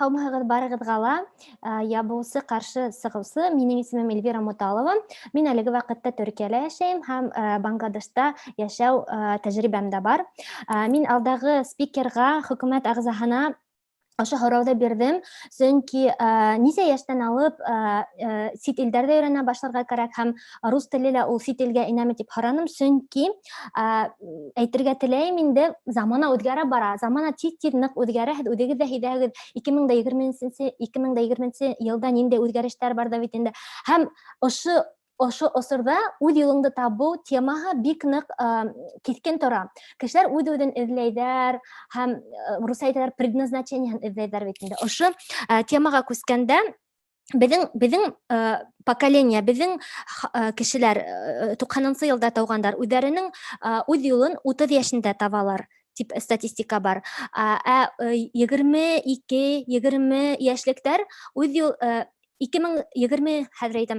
Һаумыһығыҙ барығыҙға ла. Ябыусы ҡаршы сығыусы. Минең исемем Эльвира Муталова. Мин әлеге ваҡытта Төркиәлә йәшәйем һәм Бангладешта йәшәү тәжрибәм дә бар. Мин алдағы спикерға, хөкүмәт ағзаһына ошо һорауҙы бирҙем, сөнки нисә йәштән алып сит илдәрҙә өйрәнә башларға кәрәк һәм рус теле лә ул сит илгә инәме тип һораным, сөнки әйтергә теләйем инде, замана үҙгәрә бара, замана тиҙ-тиҙ ныҡ үҙгәрә, һеҙ үҙегеҙ ҙә һиҙәһегеҙ, 2020 йылда ниндәй үҙгәрештәр бар ҙа бит инде. Һәм ошо осорҙа үҙ юлыңды табыу темаһы бик ныҡ киҫкен тора. Кешеләр үҙ-үҙен эҙләйҙәр һәм рус әйтәләр, предназначениеһын эҙләйҙәр бит инде. Ошо темаға күскәндә беҙҙең поколение, беҙҙең кешеләр туҡһанынсы йылда тыуғандар үҙҙәренең үҙ юлын 30 йәшендә табалар тип статистика бар. Ә 22, 20 йәшлектәр үҙ юл, 2020, хәҙер әйтәм,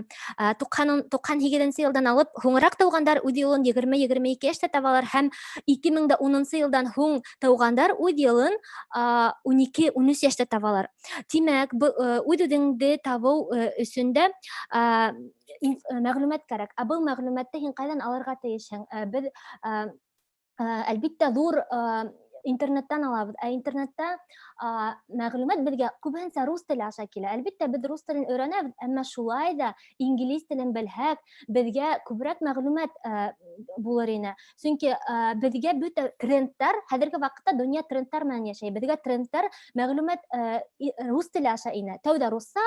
98 йылдан алып һуңыраҡ тыуғандар үҙ юлын 20-22 йәштә табалар һәм 2010 йылдан һуң тыуғандар үҙ юлын 12-13 йәштә табалар. Тимәк, үҙ-үҙеңде табыу өсөн дә мәғлүмәт кәрәк. Ә был мәғлүмәтте һин ҡайҙан алырға тейешһең? Беҙ, әлбиттә, ҙур интернеттан алабыҙ. Ә интернетта мәғлүмәт беҙгә күбеһенсә рус теле аша килә. Әлбиттә, беҙ рус телен өйрәнәбеҙ, әммә шулай ҙа инглиз телен белһәк, беҙгә күберәк мәғлүмәт булыр ине. Сөнки беҙгә бөтә трендтар, хәҙерге ваҡытта донъя трендтар менән йәшәй. Беҙгә трендтар мәғлүмәт рус теле аша инә. Тәүҙә русса,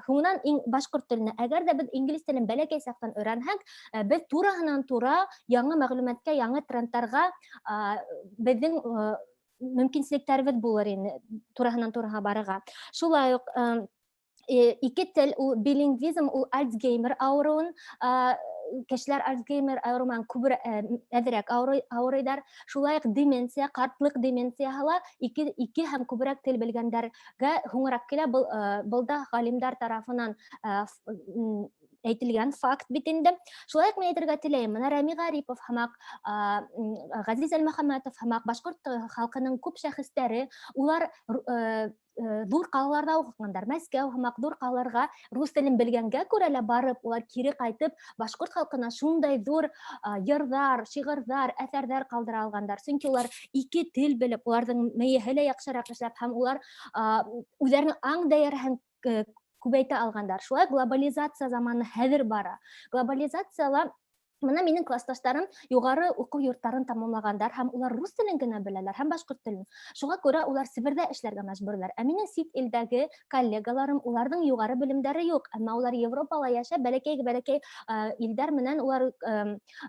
һуңынан башҡорт теленә. Әгәр ҙә беҙ инглиз телен бәләкәй саҡтан өйрәнһәк, беҙ тураһынан тура яңы мәғлүмәткә, яңы трендтарға, беҙҙең мөмкинселектәребеҙ булыр ине тураһынан тураға барырға. Шулай уҡ, ике тел, ул билингвизм, ул Альцгеймер ауырыуын, кешеләр Альцгеймер ауырыуы менән күберәк, әҙерәк ауырыйҙар. Шулай уҡ деменция, ҡартлыҡ деменцияһы ла ике һәм күберәк тел белгәндәргә һуңыраҡ килә. Был да ғалимдар тарафынан әйтелгән факт бит инде. Шулай уҡ мин әйтергә теләйем, бына Рәми Ғарипов һымаҡ, Ғәзиз Әлмөхәмәтов һымаҡ, башҡорт халҡының күп шәхестәре, улар ҙур ҡалаларҙа уҡығандар. Мәскәү һымаҡ ҙур ҡалаларға рус телен белгәнгә күрә лә барып, улар кире ҡайтып, башҡорт халҡына шундай ҙур йырҙар, шиғырҙар, әҫәрҙәр ҡалдыра алғандар. Сөнки улар ике тел белеп, уларҙың мейеһе лә яҡшыраҡ эшләп, һәм улар үҙҙәренең аң даирәһен күбәйтә алғандар. Шулай глобализация заманы хәҙер бара. Глобализацияла Мына минең классташтарым юғары уҡыу йорттарын тамамлағандар һәм улар рус телен генә беләләр һәм башҡорт телен. Шуға күрә улар Себерҙә эшләргә мәжбүрләр. Ә минең сит илдәге коллегаларым, уларҙың юғары белемдәре юҡ, әммә улар Европала йәшәп, бәләкәй-бәләкәй илдәр менән улар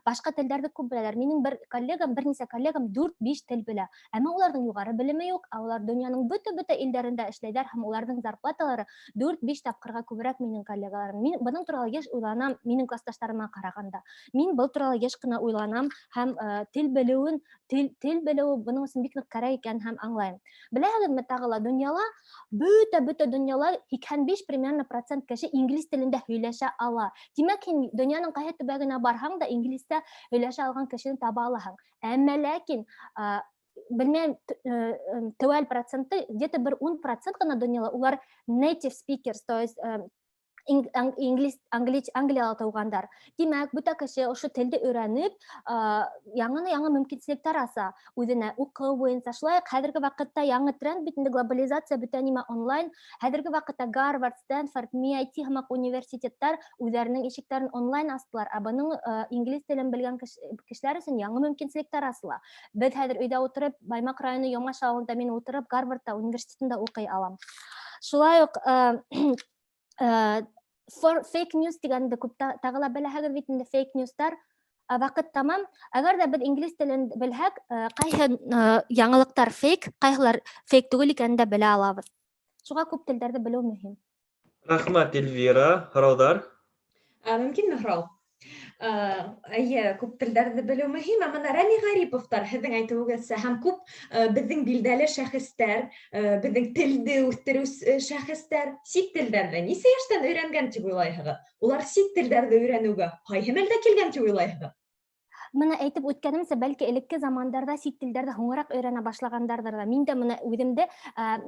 башҡа телдәрҙе күп беләләр. Минең бер коллегам, бер нисә коллегам 4-5 тел белә. Әммә уларҙың юғары белеме юҡ, ә улар донъяның бөтә-бөтә илдәрендә эшләйҙәр һәм уларҙың зарплаталары 4-5 тапҡырға күберәк минең коллегаларым. Мин бының турала йыш уйланам, минең классташтарыма ҡарағанда. Мин был турала йыш ҡына уйланам һәм тел белеүен, тел белеүе бының өсөн бик ныҡ кәрәк икәнен һәм аңлайым. Беләһегеҙме, тағы ла донъяла, бөтә-бөтә донъяла 85 примерно процент кеше инглиз телендә һөйләшә ала. Тимәк, һин донъяның ҡайһы төбәгенә барһаң да инглизсә һөйләшә алған кешене таба алаһың. Әммә ләкин белмәйем, теүәл проценты, где-то бер 10% ҡына донъяла улар native speakers, то есть инглиз, Англияла тыуғандар. Тимәк, бөтә кеше ошо телде өйрәнеп, яңы-яңы мөмкинселектәр аса үҙенә уҡыу буйынса. Шулай уҡ хәҙерге ваҡытта яңы тренд бит инде, глобализация, бөтә нимә онлайн. Хәҙерге ваҡытта Гарвард, Стэнфорд, MIT һымаҡ университеттар үҙҙәренең ишектәрен онлайн астылар. Ә бының инглиз телен белгән кешеләр өсөн яңы мөмкинселектәр асыла. Беҙ хәҙер өйҙә ултырып, Баймаҡ районы Йомаш ауылында мин ултырып, Гарвардта университетында уҡый алам. Шулай уҡ fake news тигәнде күп тағы ла беләһегеҙ бит инде, fake newстар. Ваҡыт тамам. Әгәр ҙә беҙ инглиз телен белһәк, ҡайһы яңылыҡтар фейк, ҡайһылар фейк түгел икәнен дә белә алабыҙ. Шуға күп телдәрҙе белеү мөһим. Рәхмәт, Эльвира. Һорауҙар? Мөмкинме һорау? Эйе, күп телдәрҙе белеү мөһим. Ә бына Рәми Ғариповтар, һеҙҙең әйтеүегеҙсә, һәм күп беҙҙең билдәле шәхестәр, беҙҙең телде үҫтереү шәхестәр сит телдәрҙе нисә йәштән өйрәнгән тип уйлайһығыҙ? Улар сит телдәрҙе өйрәнеүгә ҡайһы мәлдә килгән тип уйлайһығыҙ? Бына әйтеп үткәнемсә, бәлки элекке замандарҙа сит телдәрҙе һуңыраҡ өйрәнә башлағандарҙыр ҙа. Мин дә бына үҙемде,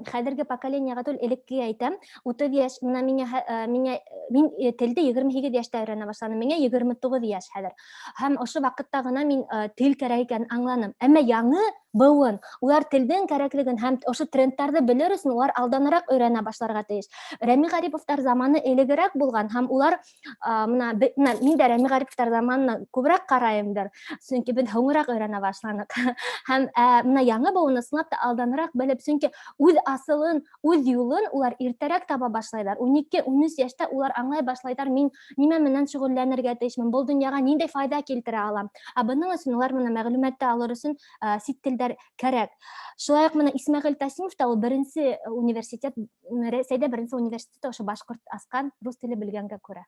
хәҙерге поколениеға түгел, элеккегә әйтәм. 30 йәш, бына миңә, мин телде 28 йәштә өйрәнә башланым. Миңә 29 йәш хәҙер. Һәм ошо ваҡытта ғына мин тел кәрәк икәнен аңланым. Әммә яңы быуын, улар телдең кәрәклеген һәм ошо трендтарҙы белер өсөн улар алданыраҡ өйрәнә башларға тейеш. Рәми Ғариповтар заманы элегерәк булған һәм улар, бына мин дә Рәми Ғариповтар заманына күберәк ҡарайымдыр, сөнки беҙ һуңыраҡ өйрәнә башланыҡ. Һәм бына яңы быуын ысынлап та алданыраҡ белеп, сөнки үҙ асылын, үҙ юлын улар иртәрәк таба башлайҙар. 12, 13 йәштә улар аңлай башлайҙар, мин нимә менән шөғөлләнергә тейешмен, был донъяға ниндәй файҙа килтерә алам. Ә бының өсөн улар бына мәғлүмәтте алыр өсөн, сит телдәр кәрәк. Шулай уҡ бына Исмәғил Тасимов та ул беренсе университет, Рәсәйҙә беренсе университет ошо башҡорт асҡан, рус теле белгәнгә күрә.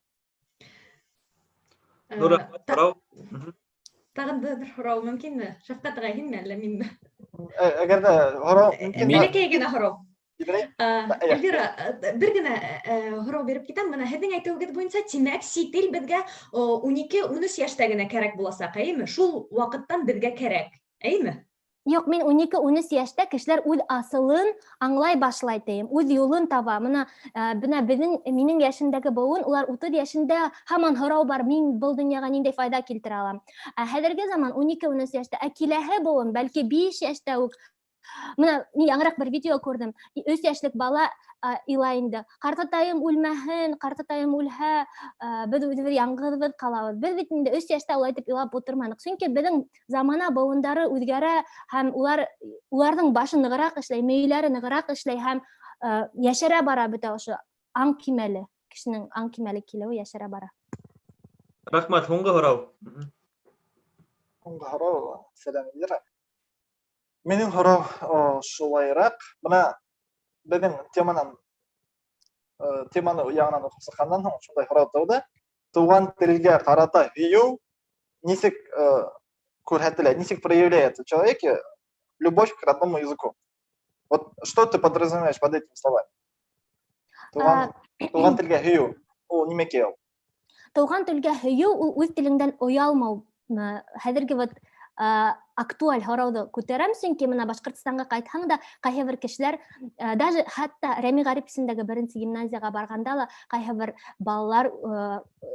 Ҙур рәхмәт, һорау. Тағын да бер һорау мөмкинме? Шәфҡәт ағай, һинме әллә минме? Әгәр ҙә һорау мөмкин. Бәләкәй генә һорау. Ебәрәйем? Эльвира, бер генә һорау биреп китәм. Бына һеҙҙең әйтеүегеҙ буйынса, тимәк, сит ил беҙгә 12-13 йәштә генә кәрәк буласаҡ, әйеме? Шул ваҡыттан беҙгә кәрәк, әйеме? Юҡ, мин 12-13 йәштә кешеләр үҙ асылын аңлай башлай тейем, үҙ юлын таба. Бына беҙҙең, минең йәшемдәге быуын, улар 30 йәшендә һаман һорау бар, мин был донъяға ниндәй файҙа килтерә алам. Ә хәҙерге заман 12-13 йәштә, ә киләһе быуын бәлки 5 йәштә үк. Бына мин яңыраҡ бер видео күрҙем. 3 йәшлек бала илай инде. Ҡартатайым үлмәһен, ҡартатайым үлһә, беҙ үҙебеҙ яңғыҙбыҙ ҡалабыҙ. Беҙ бит инде 3 йәштә улай итеп илап ултырманыҡ. Сөнки беҙҙең замана быуындары үҙгәрә һәм уларҙың башы нығыраҡ эшләй, мейеләре нығыраҡ эшләй һәм йәшәрә бара бөтә ошо аң кимәле, кешенең аң кимәле килеүе йәшәрә бара. Рәхмәт, һуңғы һорау. Һуңғы һорау, сәләм, Эльвира. Минең һорау шулайыраҡ. Бына беҙҙең теманы яңынан уҡып сыҡҡандан һуң шундай һорау тыуҙы. Туған телгә ҡарата һөйөү нисек күрһәтелә, нисек проявляется в человеке любовь к родному языку? Вот что ты подразумеваешь под этими словами? Туған телгә һөйөү, ул нимәкәй ул? Туған телгә һөйөү ул үҙ телеңдән оялмау. Хәҙерге вот актуаль һорауҙы күтәрәм, сөнки бына Башҡортостанға ҡайтһаң да ҡайһы бер кешеләр, даже хатта Рәми Ғарип исемендәге беренсе гимназияға барғанда ла ҡайһы бер балалар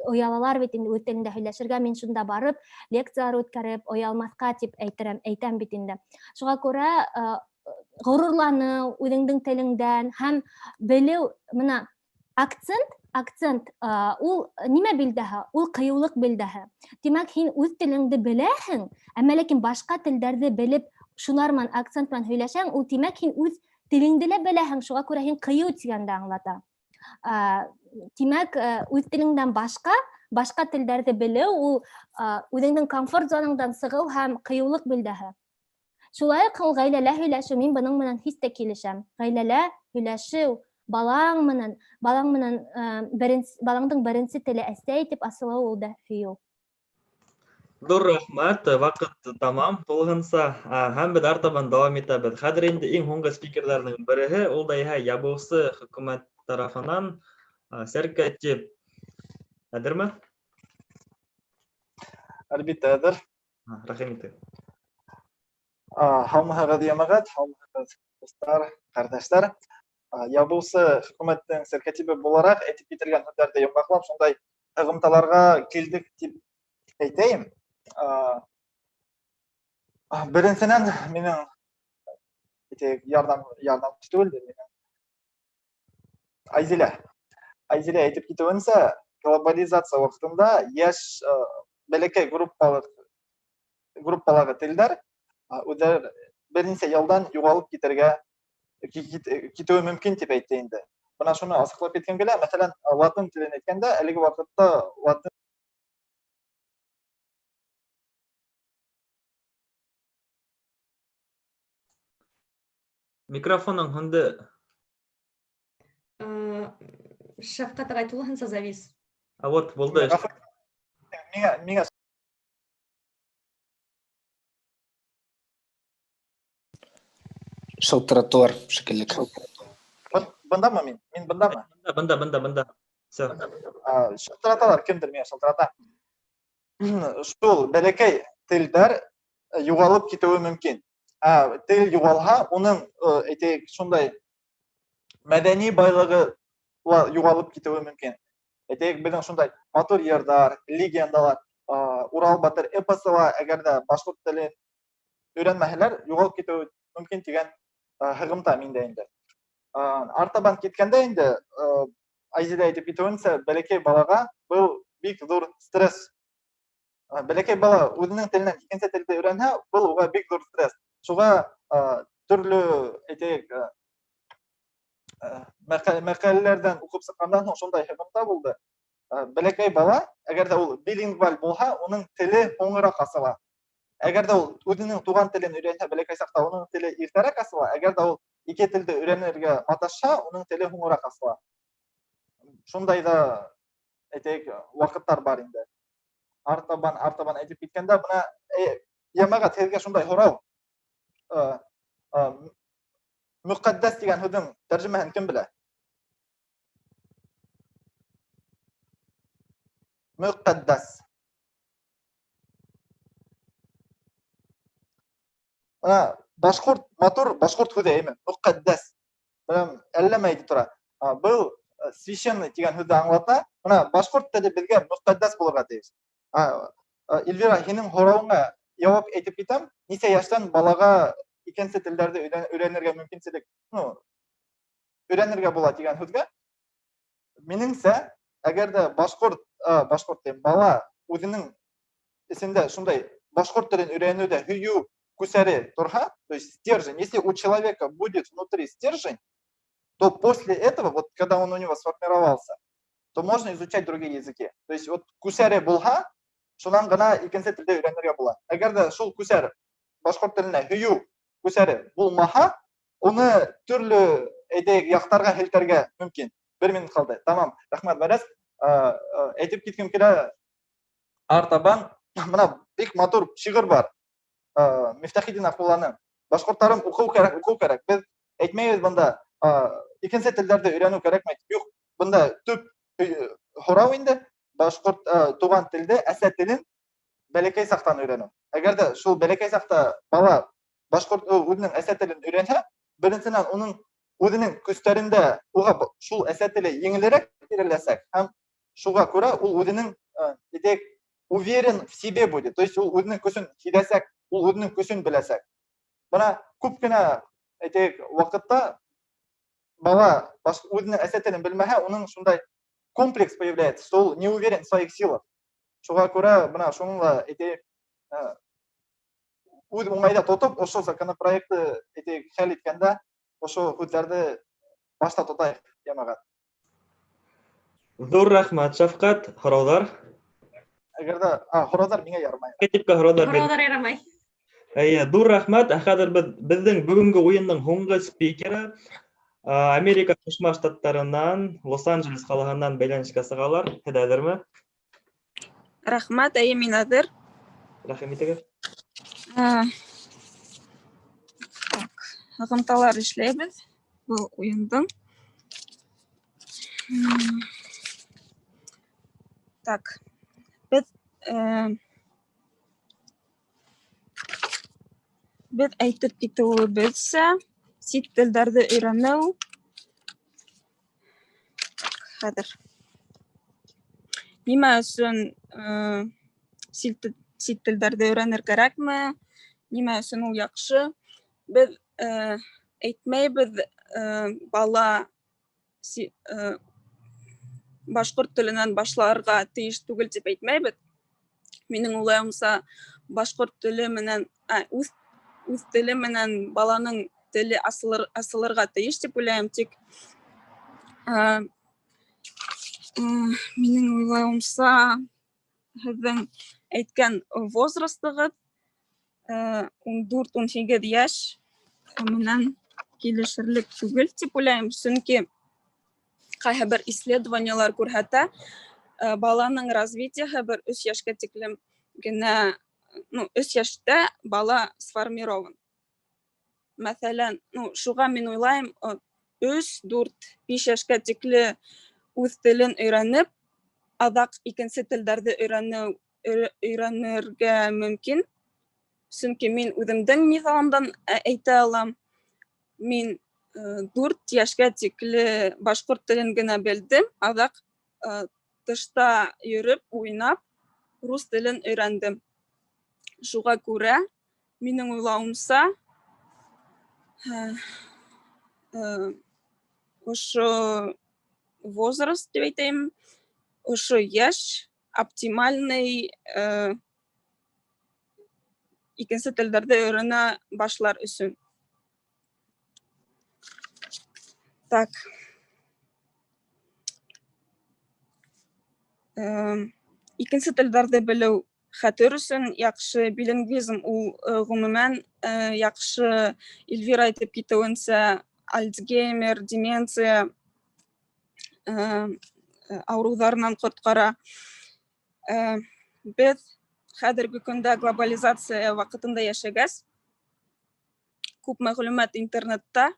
оялалар бит инде үҙ телендә һөйләшергә. Мин шунда барып лекциялар үткәреп, оялмаҫҡа тип әйтәм бит инде. Шуға күрә, ғорурланыу үҙеңдең телеңдән һәм белеү, бына Акцент, акцент ул нимә билдәһе? Ул ҡыйыулыҡ билдәһе. Тимәк, һин үҙ телеңде беләһең, әммә ләкин башҡа телдәрҙе белеп, шулар менән акцент менән һөйләшәң, ул тимәк һин үҙ телеңде лә беләһең, шуға күрә һин ҡыйыу тигәнде аңлата. Тимәк, үҙ телеңдән башҡа, башҡа телдәрҙе белеү ул үҙеңдең комфорт зонаңдан сығыу һәм ҡыйыулыҡ билдәһе. Шулай уҡ ул ғаиләлә һөйләшеү, мин бының менән һис тә килешәм. Ғаиләлә һөйләшеү, балаң менән, балаң менән, беренсе, балаңдың беренсе теле әсәй тип асылыуы ул да һөйөү. Ҙур рәхмәт, ваҡыт тамам тулыһынса, һәм беҙ артабан дауам итәбеҙ. Хәҙер инде иң һуңғы спикерҙарҙың береһе, ул да иһә ябыусы хөкүмәт тарафынан Сәркәтип. Әҙерме? Әлбиттә, әҙер. Рәхим итегеҙ. Һаумыһығыҙ, йәмәғәт, һаумыһығыҙ, дуҫтар, ҡәрҙәштәр. Ябыусы хөкүмәттең сәркәтибе булараҡ әйтеп кителгән һүҙҙәрҙе йомғаҡлап, шундай һығымталарға килдек тип әйтәйем. Беренсенән, минең әйтәйек, ярҙам түгел, минең Айзилә. Айзилә әйтеп китеүенсә, глобализация ваҡытында йәш, бәләкәй группалағы телдәр, үҙҙәре бер нисә йылдан юғалып китеүе мөмкин тип әйтте инде. Бына шуны асыҡлап киткем килә. Мәҫәлән, латын телен әйткәндә, әлеге ваҡытта латын Микрофоның һүнде. Шәфҡәт ағай тулыһынса завис. А вот булды. Миңа Шылтыратылар шикелле. Бындамы мин? Мин бындамы? Бында, бында, бында. Всё. Шылтыраталар, кемдер миңа шылтырата. Шул бәләкәй телдәр юғалып китеүе мөмкин. Тел юғалһа, уның, әйтәйек, шундай мәҙәни байлығы юғалып китеүе мөмкин. Әйтәйек, беҙҙең шундай матур йырҙар, легендалар, Урал батыр эпосы ла, әгәр ҙә башҡорт телен өйрәнмәһәләр, юғалып китеүе мөмкин тигән, һығымта миндә инде. Артабан киткәндә инде, Айзилә әйтеп китеүенсә, бәләкәй балаға был бик ҙур стресс. Бәләкәй бала үҙенең теленән икенсе телде өйрәнһә, был уға бик ҙур стресс. Шуға, төрлө, әйтәйек, мәҡәләләрҙән уҡып сыҡҡандан һуң шундай һығымта булды. Бәләкәй бала, әгәр ҙә ул билингваль булһа, уның теле һуңыраҡ асыла. Әгәр ҙә ул үҙенең туған телен өйрәнһә, бәләкәй саҡта уның теле иртәрәк асыла. Әгәр ҙә ул ике телде өйрәнергә маташһа, уның теле һуңыраҡ асыла. Шундай ҙа, әйтәйек, ваҡыттар бар инде. Артабан әйтеп киткәндә, бына, йәмәғәт, һеҙгә шундай һорау. Мөҡәддәс тигән һүҙҙең тәржемәһен кем белә? Мөҡәддәс. Бына башҡорт, матур башҡорт һүҙе, әйме? Мөҡәддәс. Бына әллә нәмә әйтеп тора. Был священный тигән һүҙҙе аңлата. Бына башҡорт теле беҙгә мөҡәддәс булырға тейеш. Эльвира, һинең һорауыңа яуап әйтеп китәм. Нисә йәштән балаға икенсе телдәрҙе өйрәнергә мөмкинселек, өйрәнергә була тигән һүҙгә? Минеңсә, әгәр ҙә башҡорт тием, бала үҙенең эсендә шундай башҡорт телен өйрәнеүҙә һөйөү күсәре торһа, то есть стержень, если у человека будет внутри стержень, то после этого, когда он у него сформировался, то можно изучать другие языки. То есть күсәре булһа, шунан ғына икенсе телдә өйрәнергә була. Әгәр ҙә шул күсәр башҡорт теленә һөйөү күсәре булмаһа, уны төрлө, әйтәйек, яҡтарға һелтәргә мөмкин. Бер минут ҡалды. Тамам, рәхмәт, Бәрәс. Әйтеп киткем килә, артабан, бына бик матур шиғыр бар. Мифтахетдин Аҡмулланың. Башҡорттарым, уҡыу кәрәк, уҡыу кәрәк. Беҙ әйтмәйбеҙ бында, икенсе телдәрҙе өйрәнеү кәрәкмәй. Юҡ, бында төп һорау инде башҡорт, туған телде, әсә телен бәләкәй саҡтан өйрәнеү. Әгәр ҙә шул бәләкәй саҡта бала башҡорт, үҙенең әсә телен өйрәнһә, беренсенән уның үҙенең көстәрендә уға шул әсә теле еңелерәк биреләсәк, һәм шуға күрә ул үҙенең, әйтәйек, уверен в себе будет. То есть ул үҙенең көсөн һиҙәсәк, ул үҙенең көсөн беләсәк. Бына күп кенә, әйтәйек, ваҡытта Бала үҙенең әсә телен белмәһә, уның шундай комплекс появляется, что ул не уверен в своих силах. Шуға күрә бына шуны ла әйтәйек, үҙ уңайҙа тотоп, ошо законопроектты әйтәйек, хәл иткәндә ошо һүҙҙәрҙе башта тотайыҡ, йәмәғәт. Ҙур рәхмәт, Шәфҡәт. Һорауҙар? Әгәр ҙә, һорауҙар миңә ярамай. Типкә һорауҙар. Һорауҙар ярамай. Эйе, ҙур рәхмәт. Ә хәҙер беҙ беҙҙең бөгөнгө уйындың һуңғы спикеры Америка Ҡушма Штаттарынан, Лос-Анджелес ҡалаһынан бәйләнешкә сығалар. Һеҙ әҙерме? Рәхмәт, эйе, мин әҙер. Рәхим итегеҙ. Так, һығымталар эшләйбеҙ был уйындың. Так, беҙ әйтеп китеүебеҙсә, сит телдәрҙе өйрәнеү хәҙер. Нимә өсөн сит телдәрҙе өйрәнер кәрәкме? Нимә өсөн ул яҡшы? Беҙ әйтмәйбеҙ, бала башҡорт теленән башларға тейеш түгел тип әйтмәйбеҙ. Минең уйлайымса, башҡорт теле менән, үҙ теле менән баланың теле асылырға тейеш тип уйлайым. Тик минең уйлайымса, һеҙҙең әйткән возрастығыҙ 14-18 йәш менән килешерлек түгел тип уйлайым, сөнки ҡайһы бер исследованиелар күрһәтә, баланың развитиеһы бер 3 йәшкә тиклем генә, ну, 3 йәштә бала сформирован. Мәҫәлән, ну, шуға мин уйлайым, 3, 4, 5 йәшкә тикле үҙ телен өйрәнеп, аҙаҡ икенсе телдәрҙе өйрәнергә мөмкин. Сөнки мин үҙемдең миҫалымдан әйтә алам. Мин 4 йәшкә тикле башҡорт телен генә белдем, аҙаҡ тышта йөрөп, уйнап, рус телен өйрәндем. Шуға күрә, минең уйлауымса, ошо возраст тип әйтәйем, ошо йәш оптимальный икенсе телдәрҙе өйрәнә башлар өсөн. Так. Икенсе телдәрҙе белеү хәтер өсөн яҡшы, билингвизм ул ғөмүмән яҡшы. Эльвира әйтеп китеүенсә, Альцгеймер, деменция ауырыуҙарынан ҡотҡара. Беҙ хәҙерге көндә глобализация ваҡытында йәшәгәс, күп мәғлүмәт интернетта,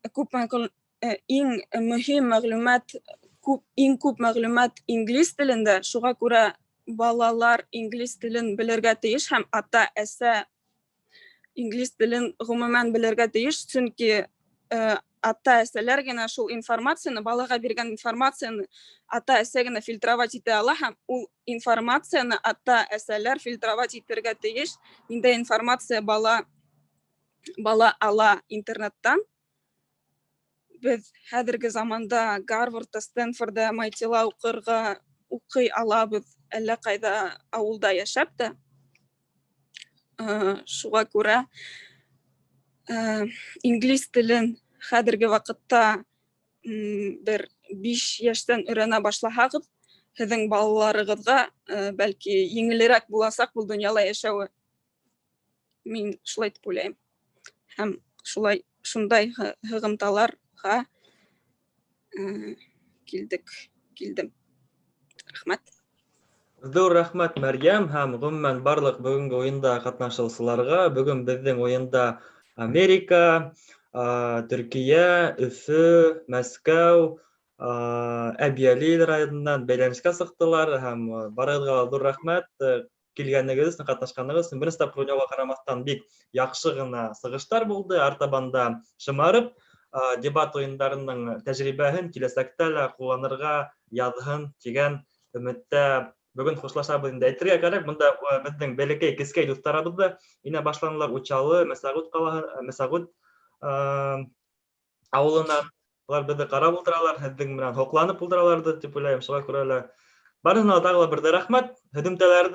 иң мөһим мәғлүмәт, иң күп мәғлүмәт инглиз телендә, шуға күрә балалар инглиз телен белергә тейеш һәм ата-әсә инглиз телен ғөмүмән белергә тейеш, сөнки ата-әсәләр генә шул информацияны, балаға биргән информацияны ата-әсә генә фильтровать итә ала һәм ул информацияны ата-әсәләр фильтровать итергә тейеш. Ниндәй информация бала ала интернеттан? Беҙ хәҙерге заманда Гарвардта, Стэнфордта, MIT-ла уҡый алабыҙ, әллә ҡайҙа ауылда йәшәп тә. Шуға күрә инглиз телен хәҙерге ваҡытта бер 5 йәштән өйрәнә башлаһағыҙ, һеҙҙең балаларығыҙға бәлки еңелерәк буласаҡ был донъяла йәшәүе. Мин шулай тип уйлайым. Һәм шундай һығымталарға килдем. Рәхмәт. Ҙур рәхмәт, Мәрйәм, һәм ғөмүмән барлыҡ бөгөнгө уйында ҡатнашыусыларға. Бөгөн беҙҙең уйында Америка, Төркиә, Өфө, Мәскәү, Әбйәлил районынан бәйләнешкә сыҡтылар һәм барығыҙға ҙур рәхмәт килгәнегеҙ өсөн, ҡатнашҡанығыҙ өсөн. Беренсе тапҡыр уйнауға ҡарамаҫтан бик яҡшы ғына сығыштар булды. Артабан да шымарып, дебат уйындарының тәжрибәһен киләсәктә лә ҡулланырға яҙһын тигән өмөттә бөгөн хушлашабыҙ инде. Әйтергә кәрәк, бында беҙҙең бәләкәй кескәй дуҫтарыбыҙ ҙа инә башланылар. Учалы, Мәсәғүт ҡалаһы, Мәсәғүт Ауылынан. Улар беҙҙе ҡарап ултыралар, һеҙҙең менән һоҡланып ултыраларҙыр тип уйлайым. Шуға күрә лә барыһына ла тағы ла бер ҙә рәхмәт. Һөҙөмтәләрҙе